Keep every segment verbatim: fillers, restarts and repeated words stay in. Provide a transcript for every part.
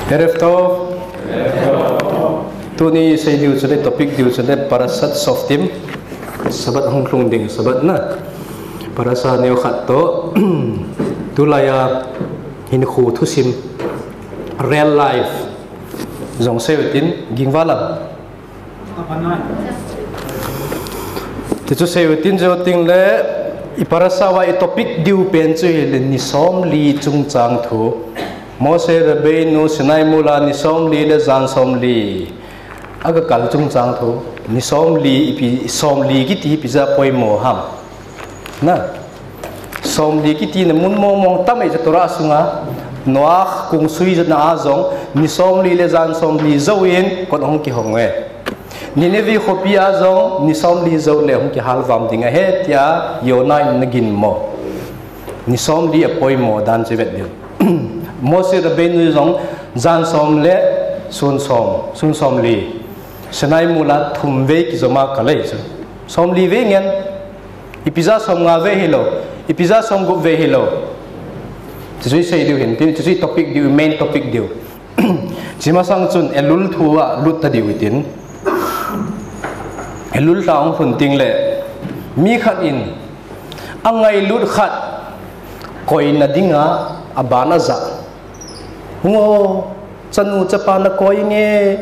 Erev tov. Tuni sei diu chule, topic diu chule Parashat Shoftim. Sabbath hung lhung ding Sabbath na. Parasha neo khat toh. Tulaiya hinkho thusim, real life jong seiyu tin, ging vala. Tichu seiyu tin, jou ting le, i parasha uva i topic diu pen chu hile ni somli chungchang thu. Moshe Rabbeinu Sinai mol a ni somli le jan somli aga kal chungchang thu. Ni somli, ipi somli kiti ipi jeh a poimo ham? Na. Somli kiti na mun mong mong tam ahi chu Torah sunga. Noah kong sui jona a jong ni somli le jan somli jouvin kot ahung kihong uve. Nineveh khopi a jong ni somli jou le hung kihal vam ding ahi tia Yonah in ana ginmo. Ni somli apoimo dan chu vet diu. Moshe Rabbeinu jong jan som le sun som, sun somli. Sinai mol a thum vei kijom a kal ahi chu. Somli vei ngen. Ipi jeh a somnga vei hilou, ipi jeh a somgup vei hilou. Chuchu i sei diu hin tin, chuchu i topic diu, main topic diu. Chumasang chun Elul thu a lut ta diu hitin. Elul lha hung lhun ting le, mi khat in angailut khat koina dinga aban aja. Hung o, chanu chapa na koi nge,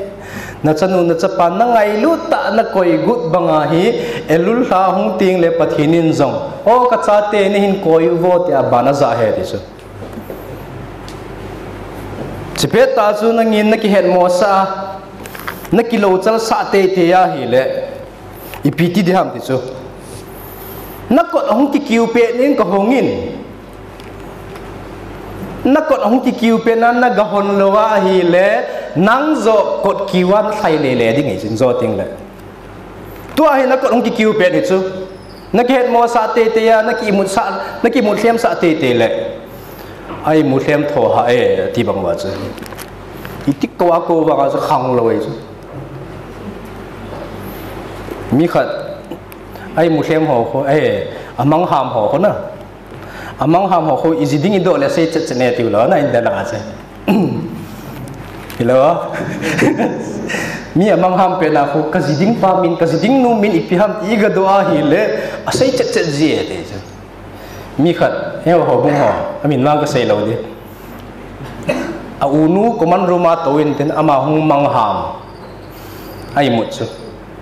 na chanu na chapa na ngailut tah na koi got banga hi, Elul lha hung ting le Pathen in jong, o ka chate nahin koi uvo tia ban aja ahi ti chu. Chipet tah chu nangin na kihetmo sah a, na kilouchal sah teitei ahile, ipi ti ding ham ti chu. Na kot ahung kikiu pet in ka hong in. Na kot ahung kikiu pet na na ga hon lou ahile, nang joh kot kiu a na lhai lele ding ahi chun jou ting le. Tua hi na kot ahung kikiu pet hi chu. Na kihetmo sah teitei a, na kiimut lhem sah teitei le. A imut lhem tho ha e, ti bang uva chu. Iti kou a kou vang a chu khang lou ahi chu. Mi khat, a imut lhem ho khu, eh, amangham ho khu na. Amangham ho khu, iji ding idoh le sei chet chet ne tiu lou na, India langa chu. Hilou. Mi amangham pen a khu, ka ji ding pa min, ka ji ding nu min ipi ham ti ga doh ahile, asei chet chet ji e ti chu. Mi khat, he ho bung ho, amin vang ka sei lou ding. A unu common room a tou in tin ama hung mangham. A imut chu.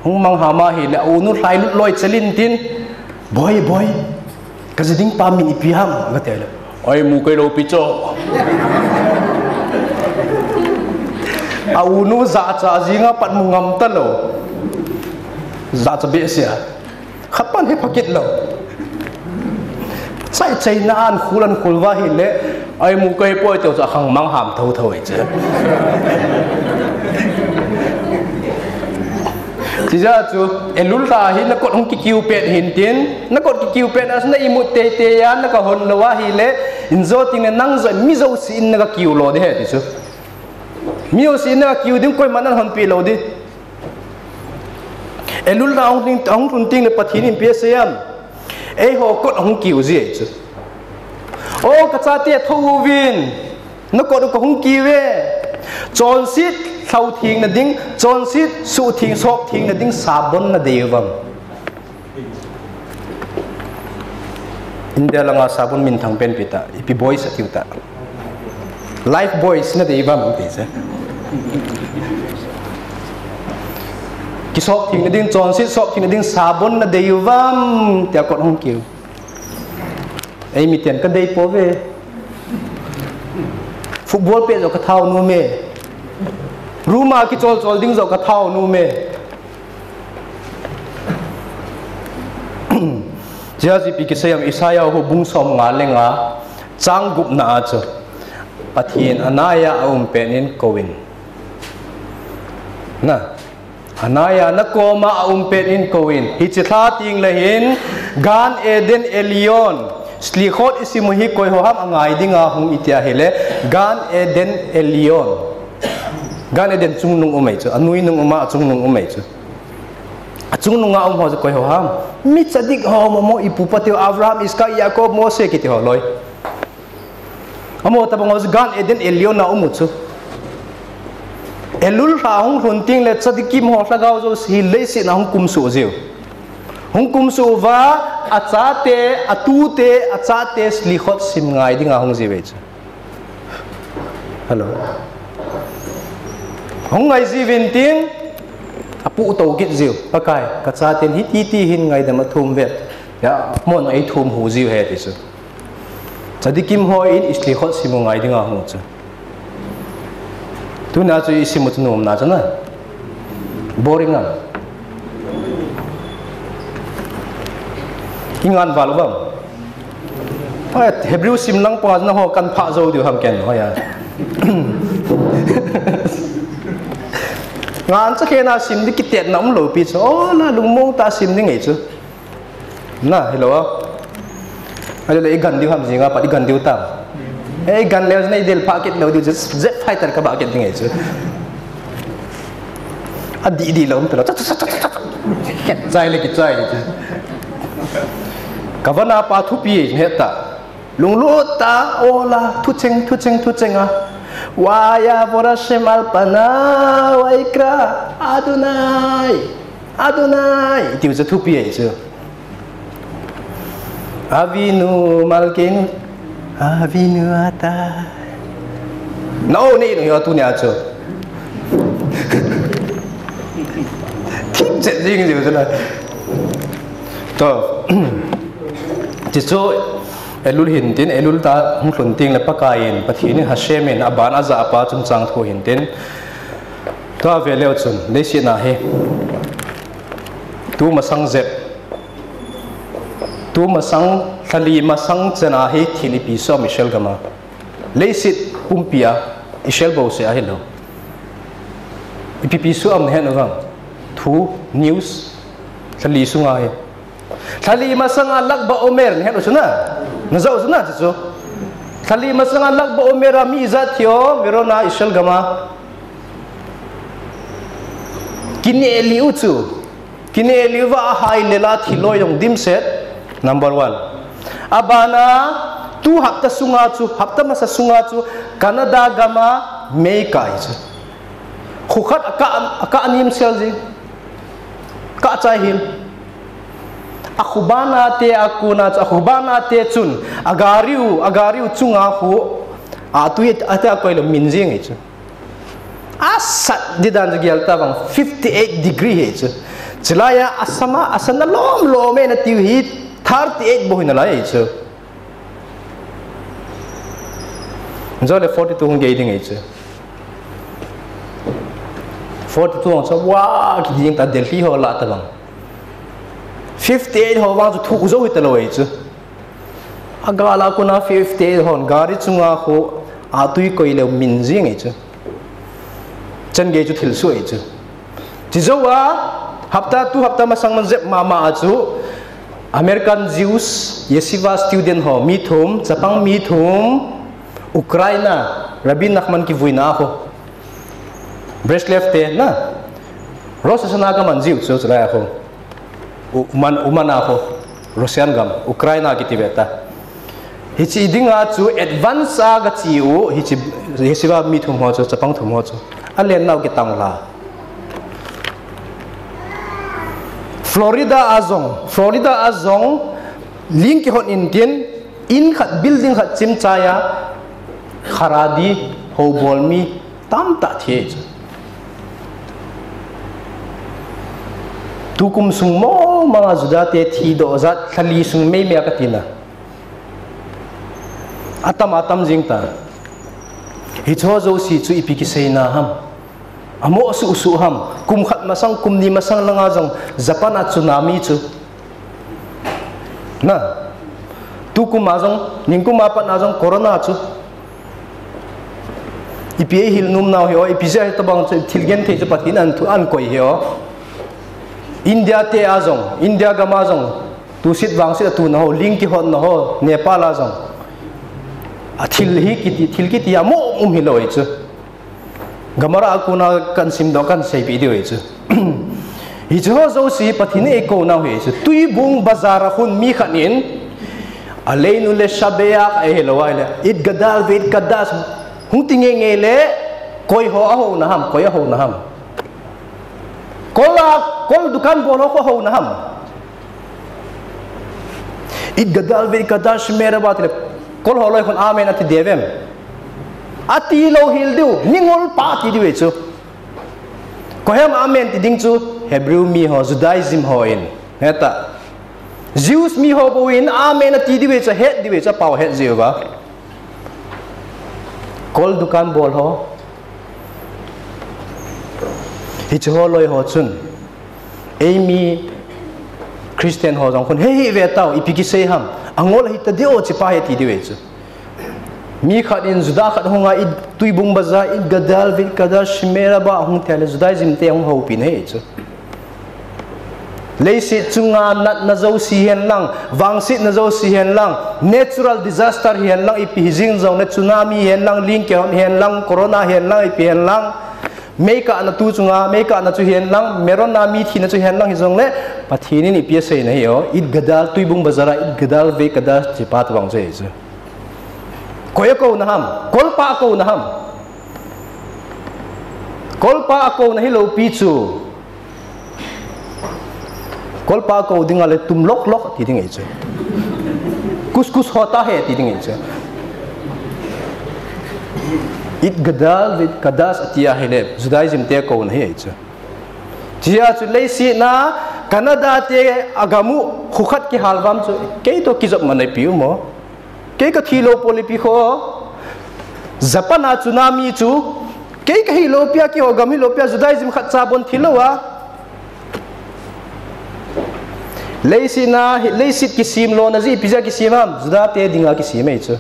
Hung mangham ahile, a unu lhailut loi chel in tin, "Boi, boi, ka ji ding pa min ipi ham?" aga ti le. "Ai, mu kei lou pi cho." A unu jahcha jing a pat mu ngam ta lou. Jahcha behseh a. Khat pan he phakit lou. Chai chai na an khul an khul uva ahile, "Ai, mu kei poi," tiu chu akhang mangham tho tho ahi chu. Chijeh chu, Elul lha hi na kot hung kikiu pet hin tin, na kot kikiu pet a na imut teitei a na ga hon lou ahile, in jou ting le nang joh mi jouse in na ga kiu lou ding ahi ti chu. Mi jouse in na ga kiu ding koiman ana honpi lou ding. Elul lha hung lhun ting le Pathen in ipi asei em. Eiho kot ahung kiu ji ahi chu. O ka chate thou uvin. Na kot u ka hung kiu ve. Chonset lhau theng na ding, chonset suh theng sop theng na ding sabon na dei uvam. India langa sabon minthang pen ipi ta, ipi boys atiu ta. Life boys na dei uvam ti se. Kisop theng na ding, chonset sop theng na ding sabon na dei uvam, tia kot hung kiu. Ei miten ka dei pouve. Football pet joh ka thau nom e. Room a kichol chol ding joh ka thau nom e. Chijeh a ipi kisei em, Isaiah hu bung som nga le nga, chang gup na a chu. Pathen anaiya aum pet in kou in. Na. Anaiya na koma aum pet in kou in. Hiche lha teng le hin, Gan Eden Elyon. Slichot isim u hi koi ho ham angai dinga hung iti ahile, Gan Eden Elyon. Gan Eden chungnung um ahi chu, anoi nung um a, achungnung um ahi chu. Achungnung a um ho chu koi ho ham? Mi tzadik ho, momo, i pupa teu, Abraham, Isaac, Jacob, Mose kiti ho loi. Amaho tabang ho chu Gan Eden Elyon a um u chu. Elul lha hung lhun teng le tzadikim ho lhagao jouse hi leiset a hung kumsuh jiu. Hung kumsuh uva, achate, atute, achate slichot sim ngai dinga hung jiu ve chu. Hello. Hung ngai jiuvin tin, apuh to kit jiu. Pakai, kachaten hiti ti hin ngaidam athum ve. Ya, mon ei thum hu jiu ahi ti chu. Tzadikim hon i slichot sim u ngai dinga hung chu. Tuna chu i sim u chu nom na chu na. Boring a. I ngan val u vang. Ai, Hebrew sim lang pa na ho kan pha jo diu ham ken ho ya. Ngan cha khe na sim di kitetna um lou pi chu. O la lungmong tah sim di ngai chu. Na, hello. Ai le i gan diu ham jinga, pat i gan diu tam. Ei gan leu nei del pha kit lou diu, jet fighter ka ba kit ding ei chu. Adih dih lou um ta lou. Chai le kichai le chu. Ka vana pa thupi ei heta. Lunglut ta, o la, thucheng, thucheng, thucheng a. Vayavo Hashem al panav, vayikra, Adonai, Adonai. Tiu chu thupi ei chu. Avinu malkeinu, Avinu ata. No, nei, no, yo, tunia chu. Thik chet jing jiu chu na. To. Ti chu, Elul hin tin, Elul ta hung lhun teng le Pakaiyin, Pathen in Hashem in, aban aja pa chungchang thu hin tin. Tua ve leu chun, leiset na hi. Tu masang jep. Tu masang, lhali masang chana hi thil ipi som Israel gama. Leiset pumpi a, Israel bouseh a hilou. Ipi pi som nahet u vang. Thu, news, lhali sunga hi. Lhali masanga Lag BaOmer, nahet u chu na. Na jao chu na chu chu. Lhali masanga Lag BaOmer a mi ijat thi o, Meron a Israel gama. Kineh lih u chu. Kineh lih uva ahai lela thil loi jong dimset. Number one. Abana, tu hapta sunga chu, hapta masa sunga chu, Canada gama mei kai chu. Khu khat aka, aka nim sel jing. Ka chai hil. Akhubana te akuna chu, akhubana te chun, agari u, agari u chunga khu, atui, ate akoi lou min jing ei chu. Asat di dan chu gel ta vang fifty eight degree hi chu. Chulai a asama, asana lom lom e na tiu hi thirty eight bou hi nalai ei chu. Jole forty two hung gei ding ei chu. Forty two hung sa wa ki ding ta Delhi ho la ta vang. Fifty eight ho vang chu thu jo hi ta lou ei chu. Agala kuna fifty eight hon gari chunga khu atui koi lou min jing ei chu. Chan gei chu thil su ei chu. Chi jo a hapta tu hapta masang man jep mama a chu American Jews, yeshiva student ho, mi thum, chapang mi thum, Ukraine, Rabbi Nachman kivuina a khu. Brezhnev te na. Rosh Hashanah ka man jiu chu chulai a khu. U-, Uman, Uman a khu. Russian gam, Ukraine kiti ve ta. Hichi dinga chu advance a ka chi u, hichi, yeshiva mi thum ho chu, chapang thum ho chu. Alen nau kitang la. Florida a jong, Florida a jong, ling kihot in tin, in khat, building khat chim chai a, Haredi, houbol mi, tamtah thi chu. Tukum sung mo manga Juda te thi doh jat, lhali sung mei mei a ka tina. Atam, atam jing ta. Hicho jouse chu ipi kiseina ham. Amo suh suh ham. Kum khat masang, kum ni masang langa jong Japan a tsunami chu. Na. Tukum a jong, ningkum a pat na jong corona chu. Ipi ei hil nom nau hi o, ipi jeh a hitobang chu thil genthei chu Pathen in an thu an koi hi o. India te a jong, India gam a jong, tusit vangsit a tuna ho, ling kihotna ho, Nepal a jong. A thil hi kiti, thil kiti a mo um hi lou ei chu. Gemara a kona kan sim doh kan seipeh diu ei chu. Hiche ho jouse Pathen in eikou nau hi chu. Tuibung bazar a khun mi khat in, Aleinu leshabach, ahi lou ahile, Itgadal ve'itkadas, hung ti ngeingei le, Koi ho ahouna ham, koi ahouna ham. Kol a, kol dukan bol ho koi ahouna ham. It gadal ve kadash meraba tile. Kol ho loi khun amen ati devem. Ati lou hel diu, ningol pa ati diu ve chu. Koi ham amen ti ding chu, Hebrew mi ho, Judaism ho in. Heta. Jews mi ho bou in amen ati diu ve chu, het diu ve chu, pao het jiu va. Kol dukan bol ho. Hiche ho loi ho chun. Eimi Christian ho jong khun, he hi ve tao, ipi kisei ham. Angol hi ta diu chi pa he ti diu ve chu. Mi khat in Juda khat hunga it tuibung baza it gadal ve kadash meraba hung thei le Judaism te hung houpi na he chu. Leiset chunga natna jouse hihen lang, vangsetna jouse hihen lang, natural disaster hihen lang, ipi hijing jong le tsunami hihen lang, ling kehon hihen lang, corona hihen lang, ipi hihen lang, meikahna tu chunga, meikahna chu hihen lang, merona mi thina chu hihen lang hijong le, Pathen in ipi asei na hi o, it gadal tuibung bazara, it gadal ve kadash chi pa tabang chu he chu. Koi akouna ham, kolpa akouna ham. Kolpa akouna hilou pi chu. Kolpa kou dinga le tum lok lok ti ding ahi chu. Kus kus hota he ti ding ahi chu. It gadal ve kadash ati ahile Judaism te kouna hi ahi chu. Chia chu leiset a Canada te agamu khu khat kihal vam chu kei to kijop man ahi pi u mo. Kei kathi lou poi ipi kho. Japan a tsunami chu. Kei kahi lou pia keiho gam hi lou pia Judaism khat cha bon thi lou a. Leiset a, leiset kisem lona ji ipi jeh a kisem ham. Juda te dinga kisem ahi chu.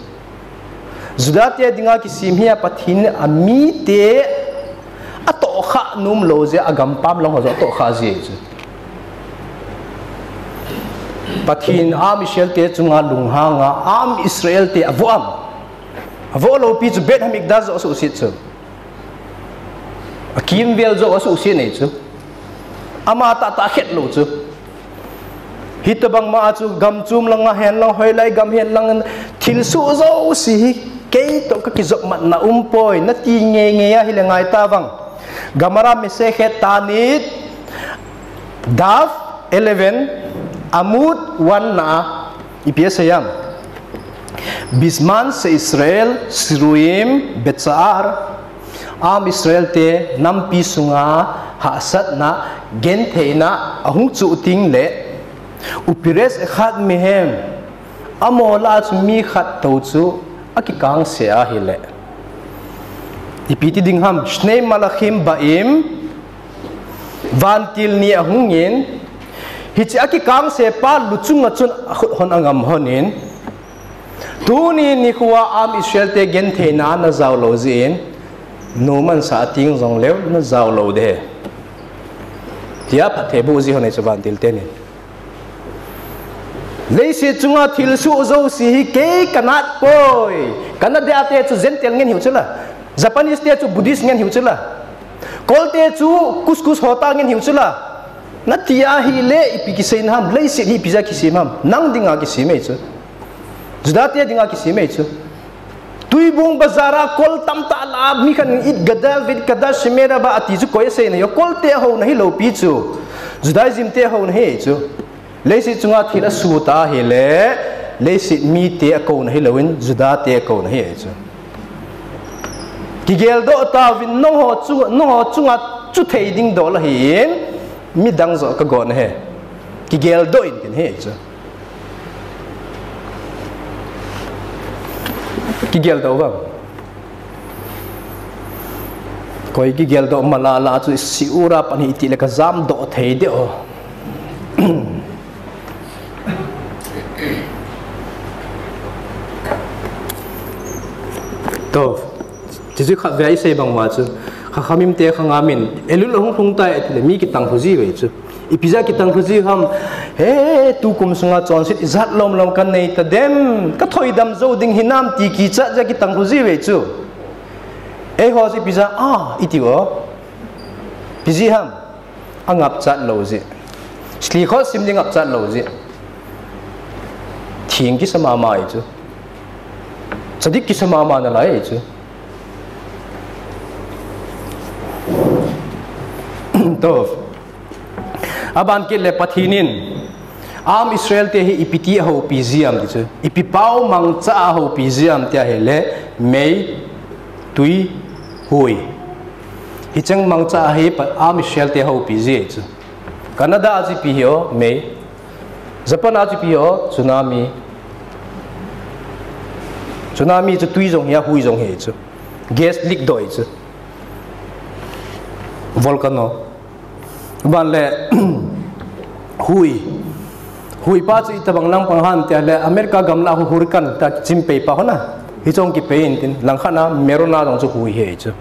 Juda te dinga kisem hi a Pathen in amite atohkhah nom lou jeh a agampam lang ho jong atohkhah ji ahi chu. Pathen in Am Israel te chunga lunghang a, Am Israel te avoh am. Avoh lou pi chu Beit Hamikdash jong asuhset chu. Akimvel jong asuhset nei chu. Ama tahtah khet lou chu. Hitobang ma a chu gam chom langa hen lang, hoilai gam hen lang, thilsoh jouse hi kei to kakijop matna um poi, nati ngei ngei ahile ngai tavang. Gemara Masechet Ta'anit, Daf eleven, Amud one na, ipi asei ham. Bizman sheYisrael siruyim betsa'ar, Am Israel te nampi sunga hahsatna, gentheina ahung chuh teng le, upiresh echad mehem, amaho lah a chu mi khat to chu akikangse ahile. Ipi ti ding ham, shnei malachim ba'im, Vantil ni ahungin, hiche akikangse pa luchunga chun akhut hon angam honin, tuni nikho a Am Israel te gentheina najao lou jeh in, noman sa ating jong leu najao lou ding ahi. Tia phatthei boh ji hon ahi chu vantil tenin. Leiset chunga thilsoh jouse hi kei kanat poi. Canada te chu Gentile ngen hiu chula. Japanese te chu Buddhist ngen hiu chula. Kol te chu kus kus hota ngen hiu chula. Nati ahile ipi kisei na ham, leiset hi ipi jeh a kisem ham. Nang dinga kisem ahi chu. Juda te dinga kisem ahi chu. Tuibung bazar a kol tamtah la, mi khat in it gadal ve kadash meraba ati chu koi asei na hi o, kol te ahouna hilou pi chu. Judaism te ahouna hi chu. Leiset chunga thil asut ahile, leiset mite akouna hilouvin, Juda te akouna hi chu. Kigeldoh tauvin, nangho chu, nangho chunga chu thei ding dol ahin, midang joh kagon ahi. Kigeldoh in tin hi chu. Kigeldoh vang. Koi kigeldoh mala la chu shiur a pan hi tile kajamdoh thei deh o. To, chuchu khatvei isei bang uva chu, Chachamim te khang a min, Elul ahung lhung tai atile mi kitang lhu ji uve chu. Ipi jeh a kitang lhu ji ham, he, tukum sunga chonset ijat lom lom kanei tadem, kathoidam jou ding hinam ti kichat jeh a kitang lhu ji uve chu. Eiho chu ipi jeh a, a, iti uvo. Ipi jeh ham, angapchat lou jeh. Slichot sim ding ngapchat lou jeh. Theng kisa mama ahi chu. Tzadik kisa mama nalai ahi chu. Tov. Aban kit le Pathen in Am Israel te hi ipi ti ahoupi jia ham ti chu. Ipi pau mangcha ahoupi jia ham ti ahile mei, tui, hui. Hicheng mangcha hi pa-, Am Israel te ahoupi jia chu. Canada a chu ipi hi o, mei. Japan a chu ipi hi o, tsunami. Tsunami chu tui jong hi a, hui jong hi chu. Gas leak doh hi chu. Volcano. Ban le, hui. Hui pa chu itobang lang pang ham ti ahile, America gam lah a hurricane ta chim pei pa ho na. Hiche jong kipei in tin, langkhat na Merona jong chu hui hi chu.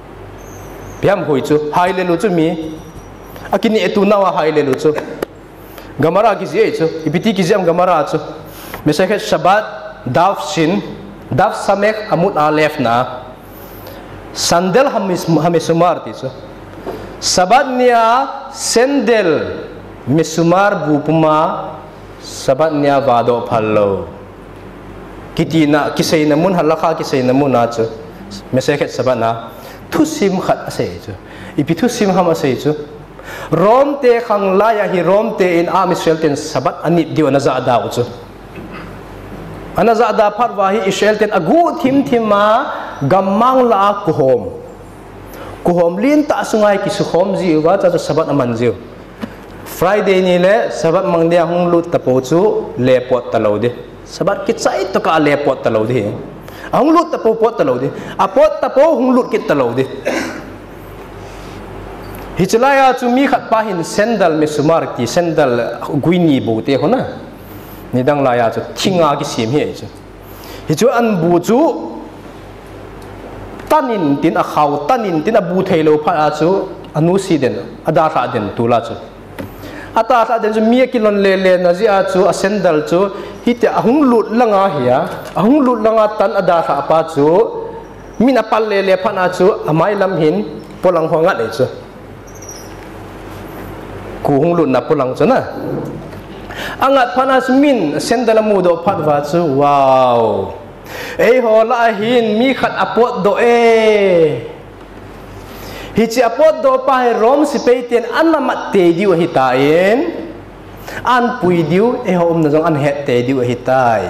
Ipi ham hui chu, hai le lu chu mi. Akineh tu nau a hai le lu chu. Gemara kijih hi chu, ipi ti kijih ham Gemara chu. Masechet Shabbat, daf shin, daf samech amud alef na. Sandal hamis-, hamesumar ti chu. Shabbat nia sandal mesumar bu puma, Shabbat nia vadoh phal lou. Kitina, kiseina mun, halakha kiseina mun a chu. Masechet Shabbat na. Thusim khat asei chu. Ipi thusim ham asei chu. Rome te khang lai a hi Rome te in Am Israel ten Shabbat anit diu ana jahda u chu. Ana jahda phat uva hi Israel ten aguh thim thim a gammang lah a kuhom. Kuhom lentah sunga hi kisukhom ji uva, chua chu Shabbat aman jiu. Friday ni le Shabbat mang dia hung lut tapou chu le pot talou di. Shabbat kichai tokah a le pot talou di. Ahung lut tapou pot talou di. Apot tapou hung lut kit talou di. Hiche lai a chu mi khat pa hin sandal mesumar ti, sandal gui ni bou te ho na. Nidang lai a chu thinga kisem hi chu. Hichu abu chu tan in tin akhau, tan in tin abu thei lou phat a chu anusi den, adalhah den tula chu. Adalhah den chu mi akilon le le na jeh a chu a sandal chu hitia ahung lut langa hi a, ahung lut langa tan adalhah pa chu min apal le le phat a chu amai lam hin polang ho angat e chu. Ku hung lutna polang chu na. Angat phat a chu min sandal amudoh phat uva chu, wow. Eiho lah a hin mi khat apotdoh e. Hiche apotdoh pa hi Rome sepai ten ana mat tei diu ahitan, anpui diu, eiho umna jong ana het tei diu ahitai.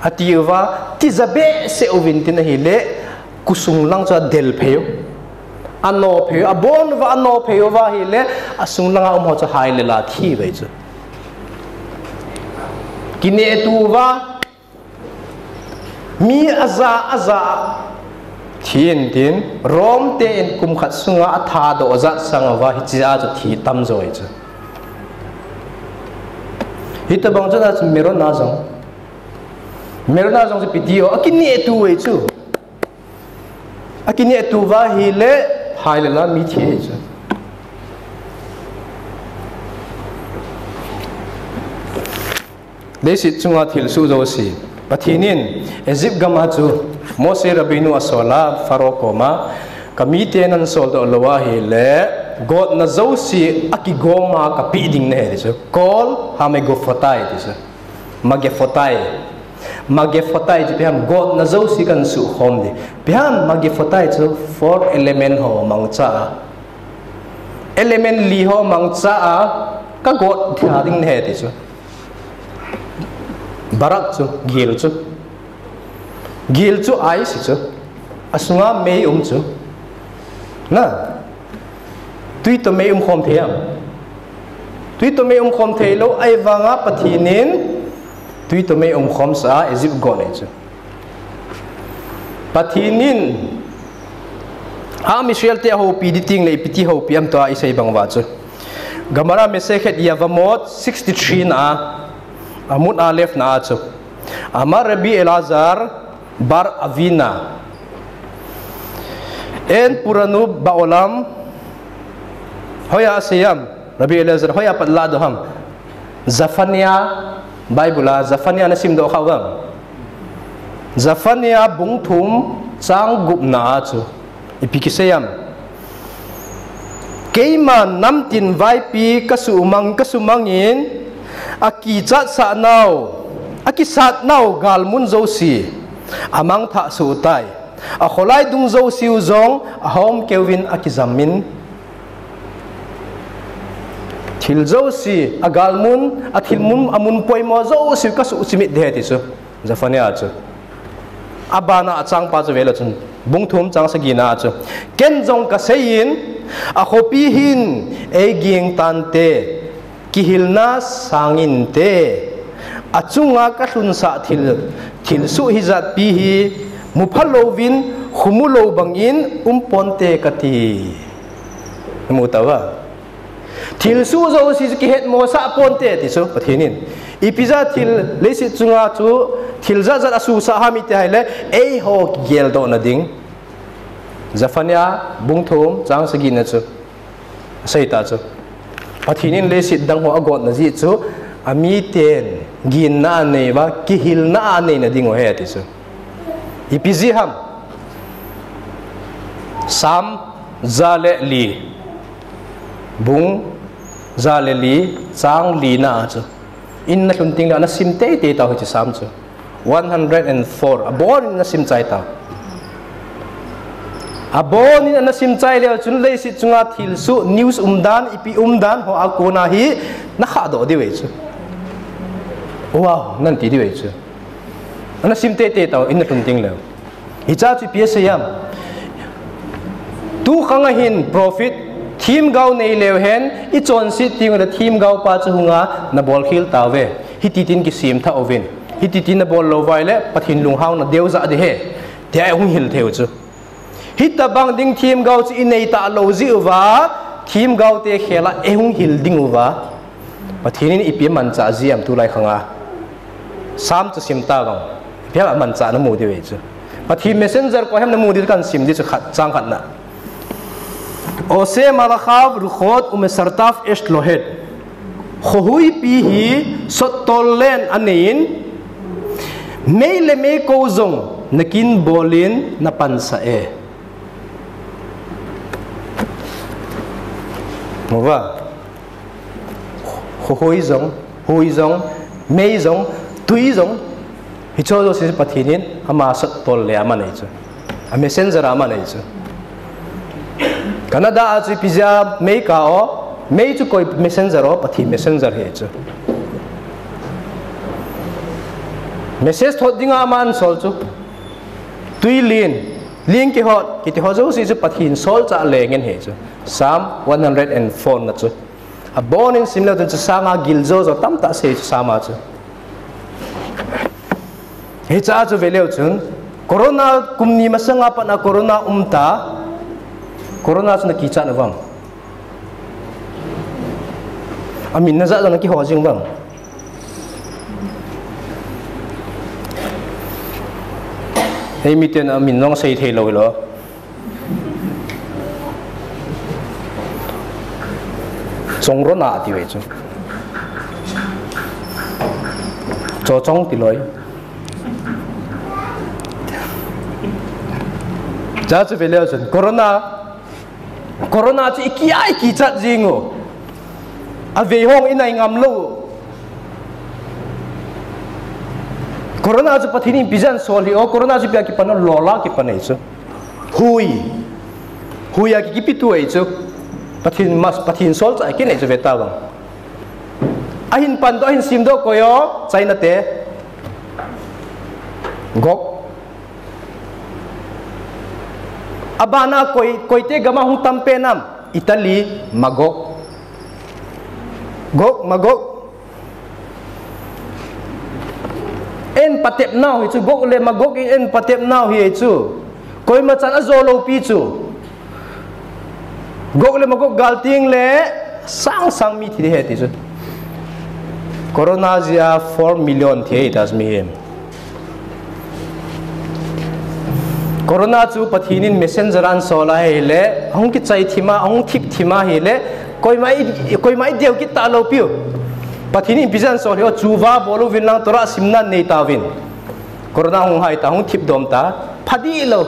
Ati uva, tija behseh uvin tin ahile, kusung lang chu adel phei u. Ano phei u, abon uva ano phei uva ahile, asung langa um ho chu hai le la thi uve chu. Kineh tu uva, mi aja, aja, thi in tin, Rome te in kum khat sunga athadoh jat sang uva, hiche a chu thi tam jo e chu. Hitobang chu na chu Merona jong. Merona jong chu ipi ti o, akineh tu uve chu. Akineh tu uva ahile, hai le la mi thi e chu. Leiset chunga thilsoh jouse. Pathen in Egypt gam a chu Moshe Rabbeinu asol a Pharaoh koma, ka mite nan soldoh lou ahile, gotna jouse akigom a kapeh ding nahi ti chu. Kol hamegufnotai ti chu. Magufnotai. Magufnotai chu ipi ham, gotna jouse kan suhkhom ding. Ipi ham, magufnotai chu four element ho mangcha a. Element li ho mangcha a, kagot tha ding nahi ti chu. Barak chu, gil chu. Gil chu ice chu. Asunga mei um chu. Na. Tui toh mei umkhom thei ham. Tui toh mei umkhom thei lou, ahivanga Pathen in tui toh mei umkhom sah a Egypt got nei chu. Pathen in Am Israel te ahoupi ding teng le ipi ti houpi ham tua isei bang uva chu. Gemara Masechet Yevamot sixty-three na a, Amud Aleph na a chu. Amar Rabbi Elazar bar Avina. Ein puranu ba'olam. Hoiya asei ham, Rabbi Elazar, hoiya pat ladoh ham. Zephaniah, Bible a, Zephaniah nasimdoh kha uvam. Zephaniah bung thum chang gupna a chu. Ipi kisei ham. Keima namtin vaipi kasumang, kasumangin, akichatsah nau, akisat nau galmun jouse, amangthah soh tai. Akholai dung jouse u jong, ahom keuvin akijamin, Thil jouse, agalmun, athilmun, amun poimo jouse kasuh chimit ding ahi ti chu. Zephaniah chu. Abana achangpa chu veleu chun. Bung thum chang sagina chu. Ken jong kaseiyin, akhopi hin eiging tante, kihilna sangin te, achunga kalhunsah thil, thilsoh hijatpi hi, mupha louvin, khumu lou bangin, umponte kati. Namu tauva. Thilsoh jouse chu kihetmosah ponte ti chu Pathen in. Ipi jeh a thil leiset chunga chu thil jat jat asusah ham iti ahile, eiho kigeldohna ding. Zephaniah bung thum chang sagina chu. Asei ta chu. Pathen in leiset dang ho agotna jeh chu, amiten ginna anei uva, kihilna aneina ding u ahi ti chu. Ipi jeh ham. Psalm ja le li. Bung ja le li, chang lina chu. In nalhun teng le nasim teitei tau hiche Psalm chu. One hundred and four. Abonin nasim chai tau. Abonin nasim chai leu chun leiset chunga thilsoh, news umdan, ipi umdan ho akona hi nakhahdoh diu ahi chu. Wow, nati diu ahi chu. Nasim teitei tau, in nalhun teng leu. Hiche chu ipi asei ham. Tukhang a hin prophet themgao nei leu hen, ichonset teng le themgao pa chu hunga nabolkhel tauve. Hititin kisemthah uvin. Hititin nabol lou uva ahile Pathen lunghang nadeu jah ding ahi. Tia eihung hil thei u chu. Hitobang ding themgao chu inei talou jeh uva, themgao te khel a eihung hil ding uva. Pathen in ipi amanchah ji ham tulai khang a. Psalm chu sim tavang. Ipi ham amanchah namu diu ahi chu. Pathen messenger koi ham namu diu kasim ding chu khat, chang khatna. Oseh malachav ruchot umesartav esh lohet. Khohuipi hi sottol len aneiyin, mei le meikou jong nakinbolin napansah e. Muva. Khohui jong, hui jong, mei jong, tui jong. Hicho jouse Pathen in ama sottol le aman ahi chu. A messenger aman ahi chu. Canada a chu ipi jeh a mei ka o, mei chu koi messenger o, Pathen messenger ahi chu. Message thot dinga aman asol chu. Tui len, len kihot, kiti ho jouse chu Pathen solchah le ngen ahi chu. Psalm one hundred and four na chu. Abonin sim leu chun chu sanga giljo jo tamtah sei chu Psalm a chu. Hiche a chu veleu chun, corona kum ni masanga pat a corona um ta, corona chu nakichat uvem. Amin najah jong nakihou jing uvem. Hei miten amin jong sei thei lou hilou. Chongrona ati uve chu. Chochong tilou. Hiche chu veleu chun. Corona. Corona chu iki a ikichat jing u. Avei hong inai ngam lou. Corona chu Pathen in ipi jeh a asol hi o. Corona chu ipi a kipan o, lol a kipan ahi chu. Hui. Hui a kikipitu ahi chu. Pathen mas, Pathen solchah ahi kit ahi chu ve tavang. Ahin pan doh, ahin sem doh koi o, China te. Gog. Abana koi, koite gam a hung tam pen ham, Italy, Magog. Gog, Magog. Eipatep nau hi chu, Gog le Magog in eipatep nau hi chu. Koima chan ajo lou pi chu. Gog le Magog gal teng le sang sang mi thi ding ahi ti chu. Corona jeh a four million thi ahi ta chu mihem. Corona chu Pathen in messenger a asol ahile, ahung kichai thim a, ahung thip thim ahile, koima i, koima i deu kit talou piu. Pathen in ipi jeh a asol hi o, chuva bol uvin lang Torah simna nei tauvin. Corona hung hai ta, hung thip dom ta, pha dih lou.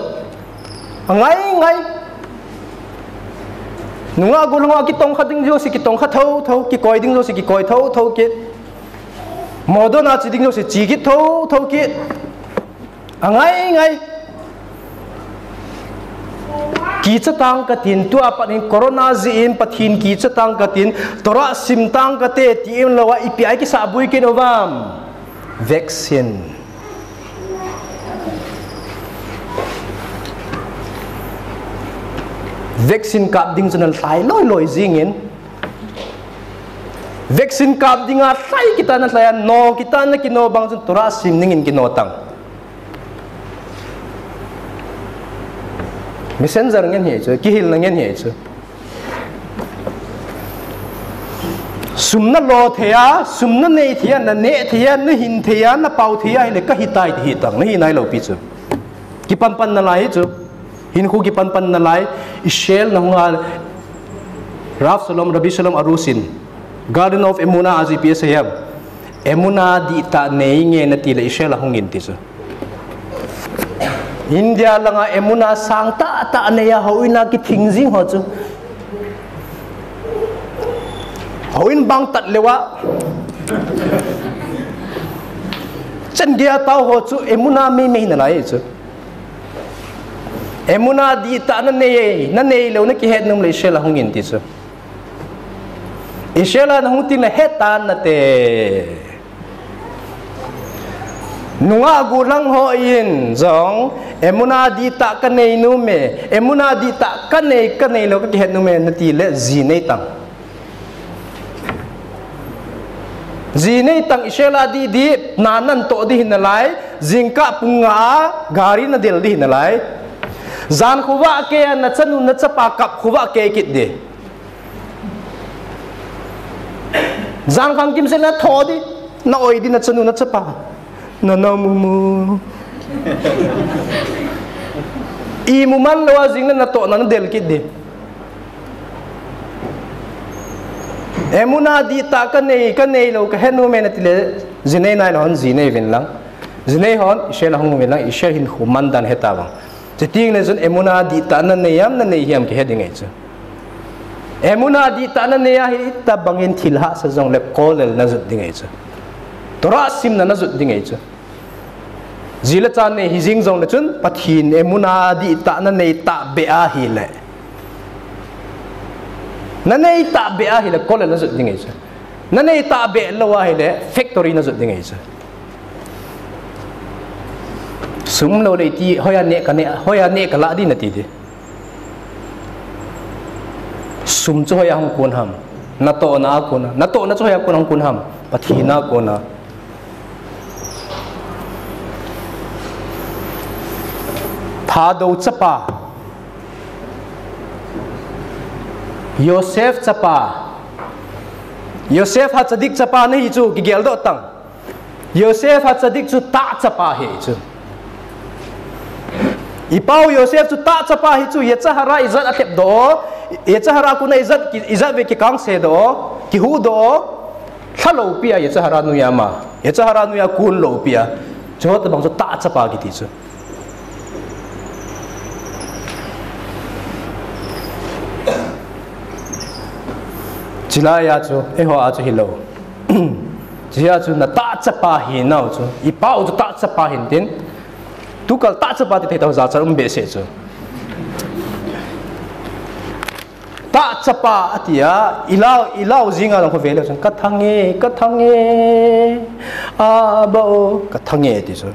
Angai ngai. Nungah gol ho kitongkha ding jouse kitongkha thotho, kikoi ding jouse kikoi thotho kit. Modon a che ding jouse che kit thotho kit. Angai ngai. Kicha tang katin, tua pat hin corona jeh in Pathen kicha tang katin, Torah sim tang kate, ti in lou a, ipi a kisabui kit uvam. Vaccine. Vaccine kap ding chu nalhai loi loi jingin. Vaccine kap dinga lhai kita nalhai a, no kita nakino bang chun Torah sim dingin kino tang. Messenger ngen hi chu, kihilna ngen hi chu. Sum nalo thei a, sum nanei thei a, naneh thei a, nahin thei a, napao thei a, hile kahitai ti hitang, nahi nailou pi chu. Kipanpan nalai hi chu. Hinkho kipanpan nalai, Israel nahung a, Rav Shalom, Rabbi Shalom Arush in, Garden of Emunah a chu ipi asei ham. Emunah dihtah nei nge nati le Israel ahung in ti chu. India langa emunah sang tahtah nei a houin a kithing jing ho chu. Houin bang tat leuva. Chan geiya tao ho chu emunah meimei nalai chu. Emunah dihtah nanei, nanei lou nakihet nom le Israel ahung in ti chu. Israel a nahung tin nahet tan nate. Nungah gollhang hon jong, emunah dihtah kanei nom e, emunah dihtah kanei, kanei lou kakihet nom e, nati le ji nei tang. Ji nei tang Israel a dih dih, na natoh ding hinalai, jingkah pung nga a, gari nadel ding hinalai. Jan khovah kei a nachanu nachapa kap khovah kei kit ding. Jan khang kimsel natho ding, na-oi ding nachanu nachapa. Nanaomu mu. Imu man lou a jing na natoh na nadel kit ding. Emunah dihtah kanei, kanei lou kahet nom e nati le, ji nei nailou hon ji nei vin lang. Ji nei hon, Israel ahung vin lang, Israel hinkho mandan heta vang. Chuteng le chun emunah dihtah nanei ham, nanei hiam kihe ding ahi chu. Emunah dihtah nanei a hitabangin thil hahsa jongle kollel najot ding ahi chu. Torah simna najot ding ahi chu. Ji le cha nei hijing jongle chun Pathen emunah dihtah nanei tahbeh ahile. Nanei tahbeh ahile kollel najot ding ahi chu. Nanei tahbeh lou ahile factory najot ding ahi chu. Sum lou le iti, hoiya neh kaneh, hoiya neh kalah ding nati ding. Sum chu hoiya hung kon ham. Natohna a kon a. Natohna chu hoiya kon a hung kon ham. Pathen a kon a. Thadou chapa. Yosef chapa. Yosef HaTzadik chapa nahi chu, kigeldoh tang. Yosef HaTzadik chu tah chapa ahi chu. I pau Yosef chu tah chapa ahi chu, Yetzer Hara ijat alhep doh, Yetzer Hara kon a ijat, ijat ve kikangse doh, kihuh doh, lha lou pi a Yetzer Hara noiya ama, Yetzer Hara noiya kon lou pi a, chutabang chu tah chapa kiti chu. Chulaiya chu, eiho a chu hilou. Chujeh a chu natah chapa hinau chu, i pau chu tah chapa hintin, tukal tah chapa ti thei tah jachat um behseh chu. Tah chapa ati a, ilau, ilau jinga jong kho ve leu chun, kathang e, kathang e, Abba o, kathang e ti chu.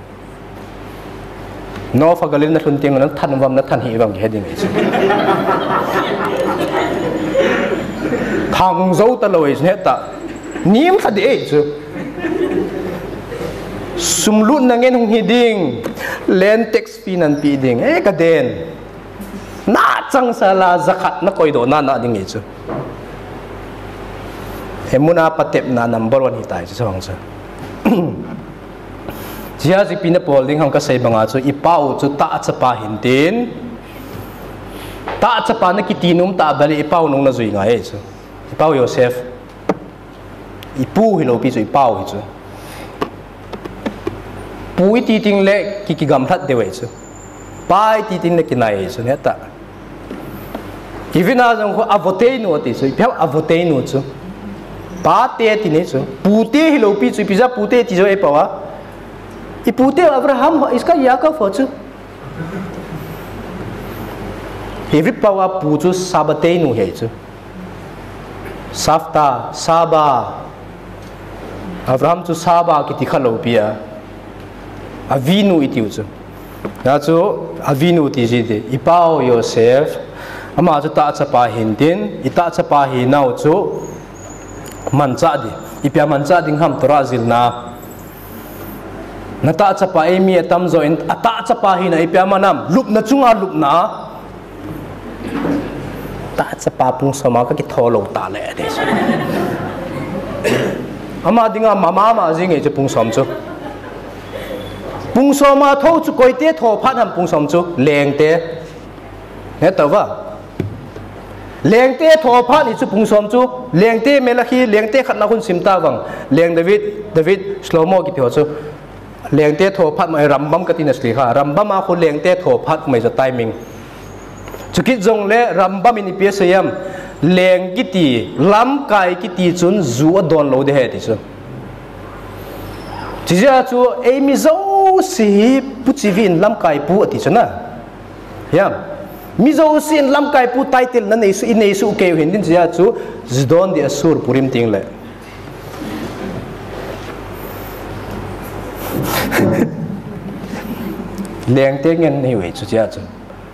Nof HaGalilim nalhun teng nathan uvam, nathan hih uvam kihe ding ahi chu. Thang jou talou ahi chu, heta. Nim lha ding ahi chu. Sum lutna ngen hung hi ding. Land tax fee nanpe ding. Eh, kaden. Nachang sala jakhat nakoidoh nana ding ahi chu. Emunah patepna number one hitai chu, chang chu. Chujeh a chu ipi nabol ding ham kasei banga chu, i pau chu tah chapa hintin. Tah chapa nakiti nom tah bale i pau nung najui ngai ahi chu. I pau Yosef. I pu hilou pi chu, i pau hi chu. Pu iti teng le ki, kigamlhat deu ahi chu. Pa iti teng le kinai ahi chu, neta. Ivin a jong khu Avotenu ati chu, ipi ham Avotenu chu. Pate ti nei chu. Pute hilou pi chu, ipi jeh a pute ti jo eipau a. I pute Abraham ho, Isak, Yaakov ho chu. Hebrew pao a pu chu Sabbateinu ahi chu. Savta, Saba. Abraham chu Saba kiti kha lou pi a. Avinu itiu chu. Hia chu Avinu ti ji ti. I pao Joseph. Ama chu tahchapa hintin, i tahchapa hinau chu manchah di. Ipi a manchah ding ham Torah jilna. Na tahchapa eimi atamjo in, atahchapa hina ipi a man ham, lupna chunga lupna. Tahchapa pung som a kakitho lou ta le, ati. Ama dinga mama ma jing e chu pung som chu. Pung som a tho chu koite tho phat ham pung som chu, lengte. He tava. Lengte tho phat ni chu pung som chu, lengte Malachi, lengte khatna khun sim ta vang. Leng David, David, Shlomo kiti ho chu. Lengte tho phat mai Rambam kati na sli kha. Rambam a khu lengte tho phat mai ja timing. Chukit jong le Rambam in ipi asei ham. Leng kiti, lamkai kiti chun ju adon lou ding ahi ti chu. Chijeh a chu eimi jouse hi Pu Chivi in lamkai pu ati chu na. Hiam. Mi jousen lamkai pu title na nei su, i nei su kei u hin tin chia chu, ju don di asur Purim ting le. Lengte ngen nei u chu chia chu.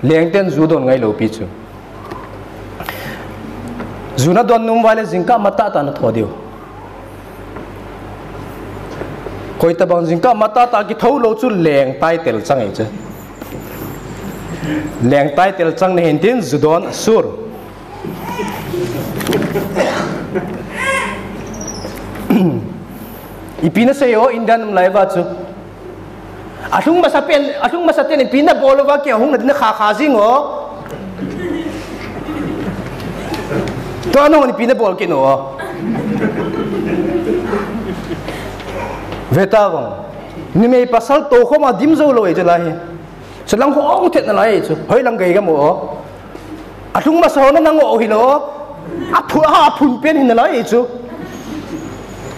Lengten ju don ngai lou pi chu. Ju na don nom uva le jingkah matah tah na tho diu. Koi tabang jingkah matah tah kitho lou chu leng title chang e chu. Leng title chang na hin tin ju don asur. Ipi na sei o Indian um lai va chu. Alhung masa pen, alhung masa ten ipi na bol uva kei hung na din kha kha jing o. Tua nong ipi na bol kei no. Ve ta vang. Numei pasal to khom a dim jou lou e chu lai hi. Chu lang ho ong thet na lai chu. Hoi lang gei gam o. Alhung masa ho na nang o hi lou. Aphu, aphun pen hin na lai chu.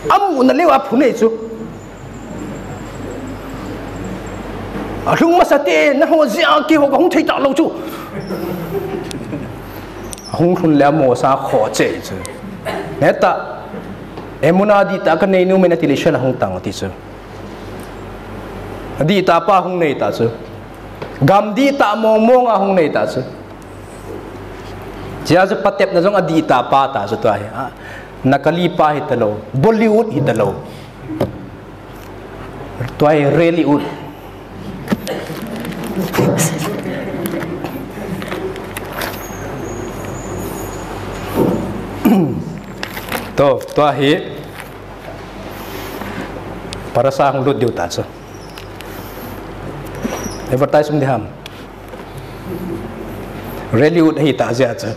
Amu na leu aphun e chu. Alhung masa te na ho jia kei ho ka hung thei ta lou chu. Hung lhun le amo sa kho che chu. Neta. Emuna dihtah ka nei nom e na ti le sel hung tang ti chu. Dihtah pa hung nei ta chu. Gam dihtah mong mong a hung nei ta chu. Chia chu patep na jong adihtah pa ta chu tua hi. A, nakali pa hi ta lou. Bollywood hi ta lou. Tua hi Rallywood. To, tua hi. Parasa hung lut diu ta chu. Advertise um di ham. Rallywood hi ta jia chu.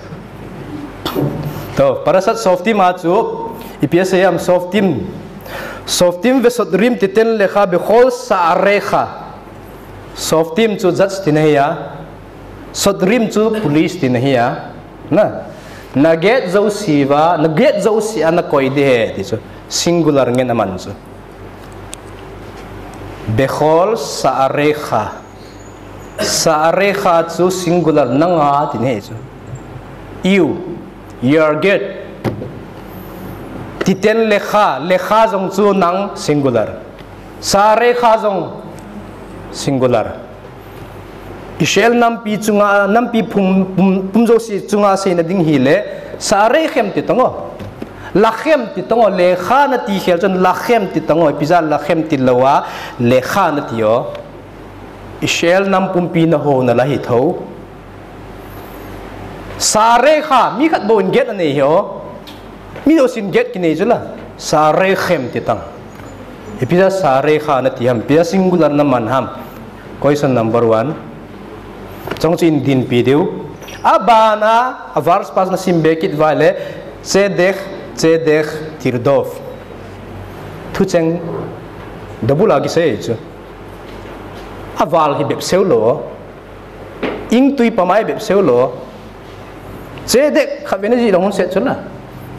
To, Parasat Softim a chu, ipi asei ham Softim. Softim ve sotrim titen lecha bechol sa'arecha. Softim chu judge tina hi a. Sotrim chu police tina hi a. Na, na get jouse uva, na get jouse a na koi di ahi ti chu. Singular ngen aman chu. Bechol sa'arecha. Sa'arecha chu singular nanga tina hi chu. You, your get. Titen lecha, lecha jong chu nang singular. Sa'arecha jong singular. Israel nampi chunga, nampi pum, pum, pum jouse chunga seina ding hi le, sa'arechem ti tong o. Lachem ti tong o, lecha na ti khel chun lachem ti tong o, ipi jeh a lachem ti lou a, lecha na ti o. Israel nam pumpi na ho na la hi tho. Sa'arecha, mi khat bou in get anei hi o. Mi jousen get kinei chu la. Sa'arechem ti tang. Ipi jeh a sa'arecha na ti ham, ipi jeh a singular na man ham. Question number one. Chong chu in din pi diu. Abana, a verse pa na sim be kit uva le, tzedek, tzedek, tirdof. Thucheng, double a kisei chu. Aval hi bep seu lou. Ingtui pamai bep seu lou. Tzedek, khatvei na ji dong hun set chu la.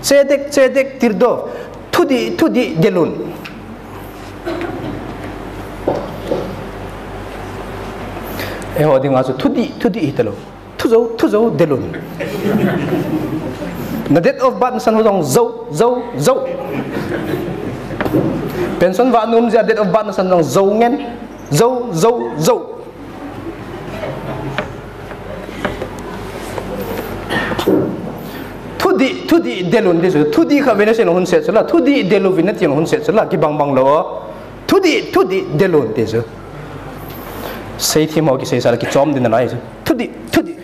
Tzedek, tzedek, tirdof. Thudih, thudih, del un. Eiho dinga chu thudih, thudih hi ta lou. Thu jou, thu jou, delun. Na date of birth nasan ho jong jou, jou, jou. Pension vah nom jeh a date of birth nasan jong jou ngen. Jou, jou, jou. Thudih, thudih delun ti chu. Thudih kha vena se na hun se chu la. Thudih delu vena ti na hun se chu la. Kibang bang lo. Thudih, thudih delun ti chu. Seithem ho kisei sa la kichom din na lai chu. Thudih, thudih.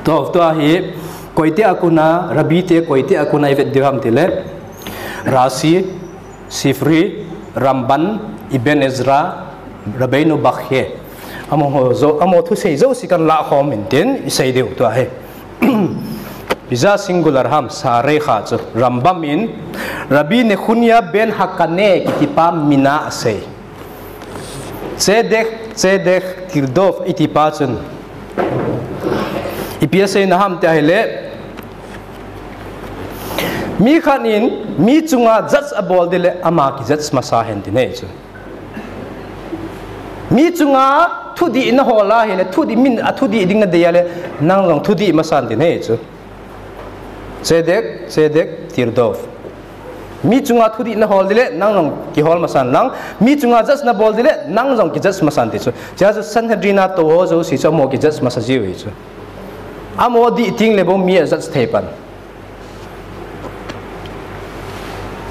Tua, tua hi, koite a kona, Rabbi te koite a kona i vet diu ham tile. Rashi, Sifri, Ramban, Ibn Ezra, Rabbeinu Bachya. Amaho jou, amaho thusei jouse kan la khom in tin, i sei diu tua hi. Ipi jeh a singular ham, sa rei kha chu. Rambam in, Rabbi Nechunya ben Hakane kitipa mina asei. Tzedek, tzedek, tirdof, itipa chun. Ipi asei na ham ti ahile. Mi khat in, mi chunga judge abol ding le, ama kijudge masa hen ti nei chu. Mi chunga thudih na hol ahile, thudih min a thudih ding na dei ahile, nang jong thudih masa hen ti nei chu. Tzedek, tzedek, tirdof. Mi chunga thudih na hol ding le, nang jong kihol masa hen lang. Mi chunga judge na bol ding le, nang jong kijudge masa hen ti chu. Chea chu Sanhedrin a tou ho jouse chu amaho kijudge masa jiu hi chu. Amaho dih ting le bou mi a judge thei pan.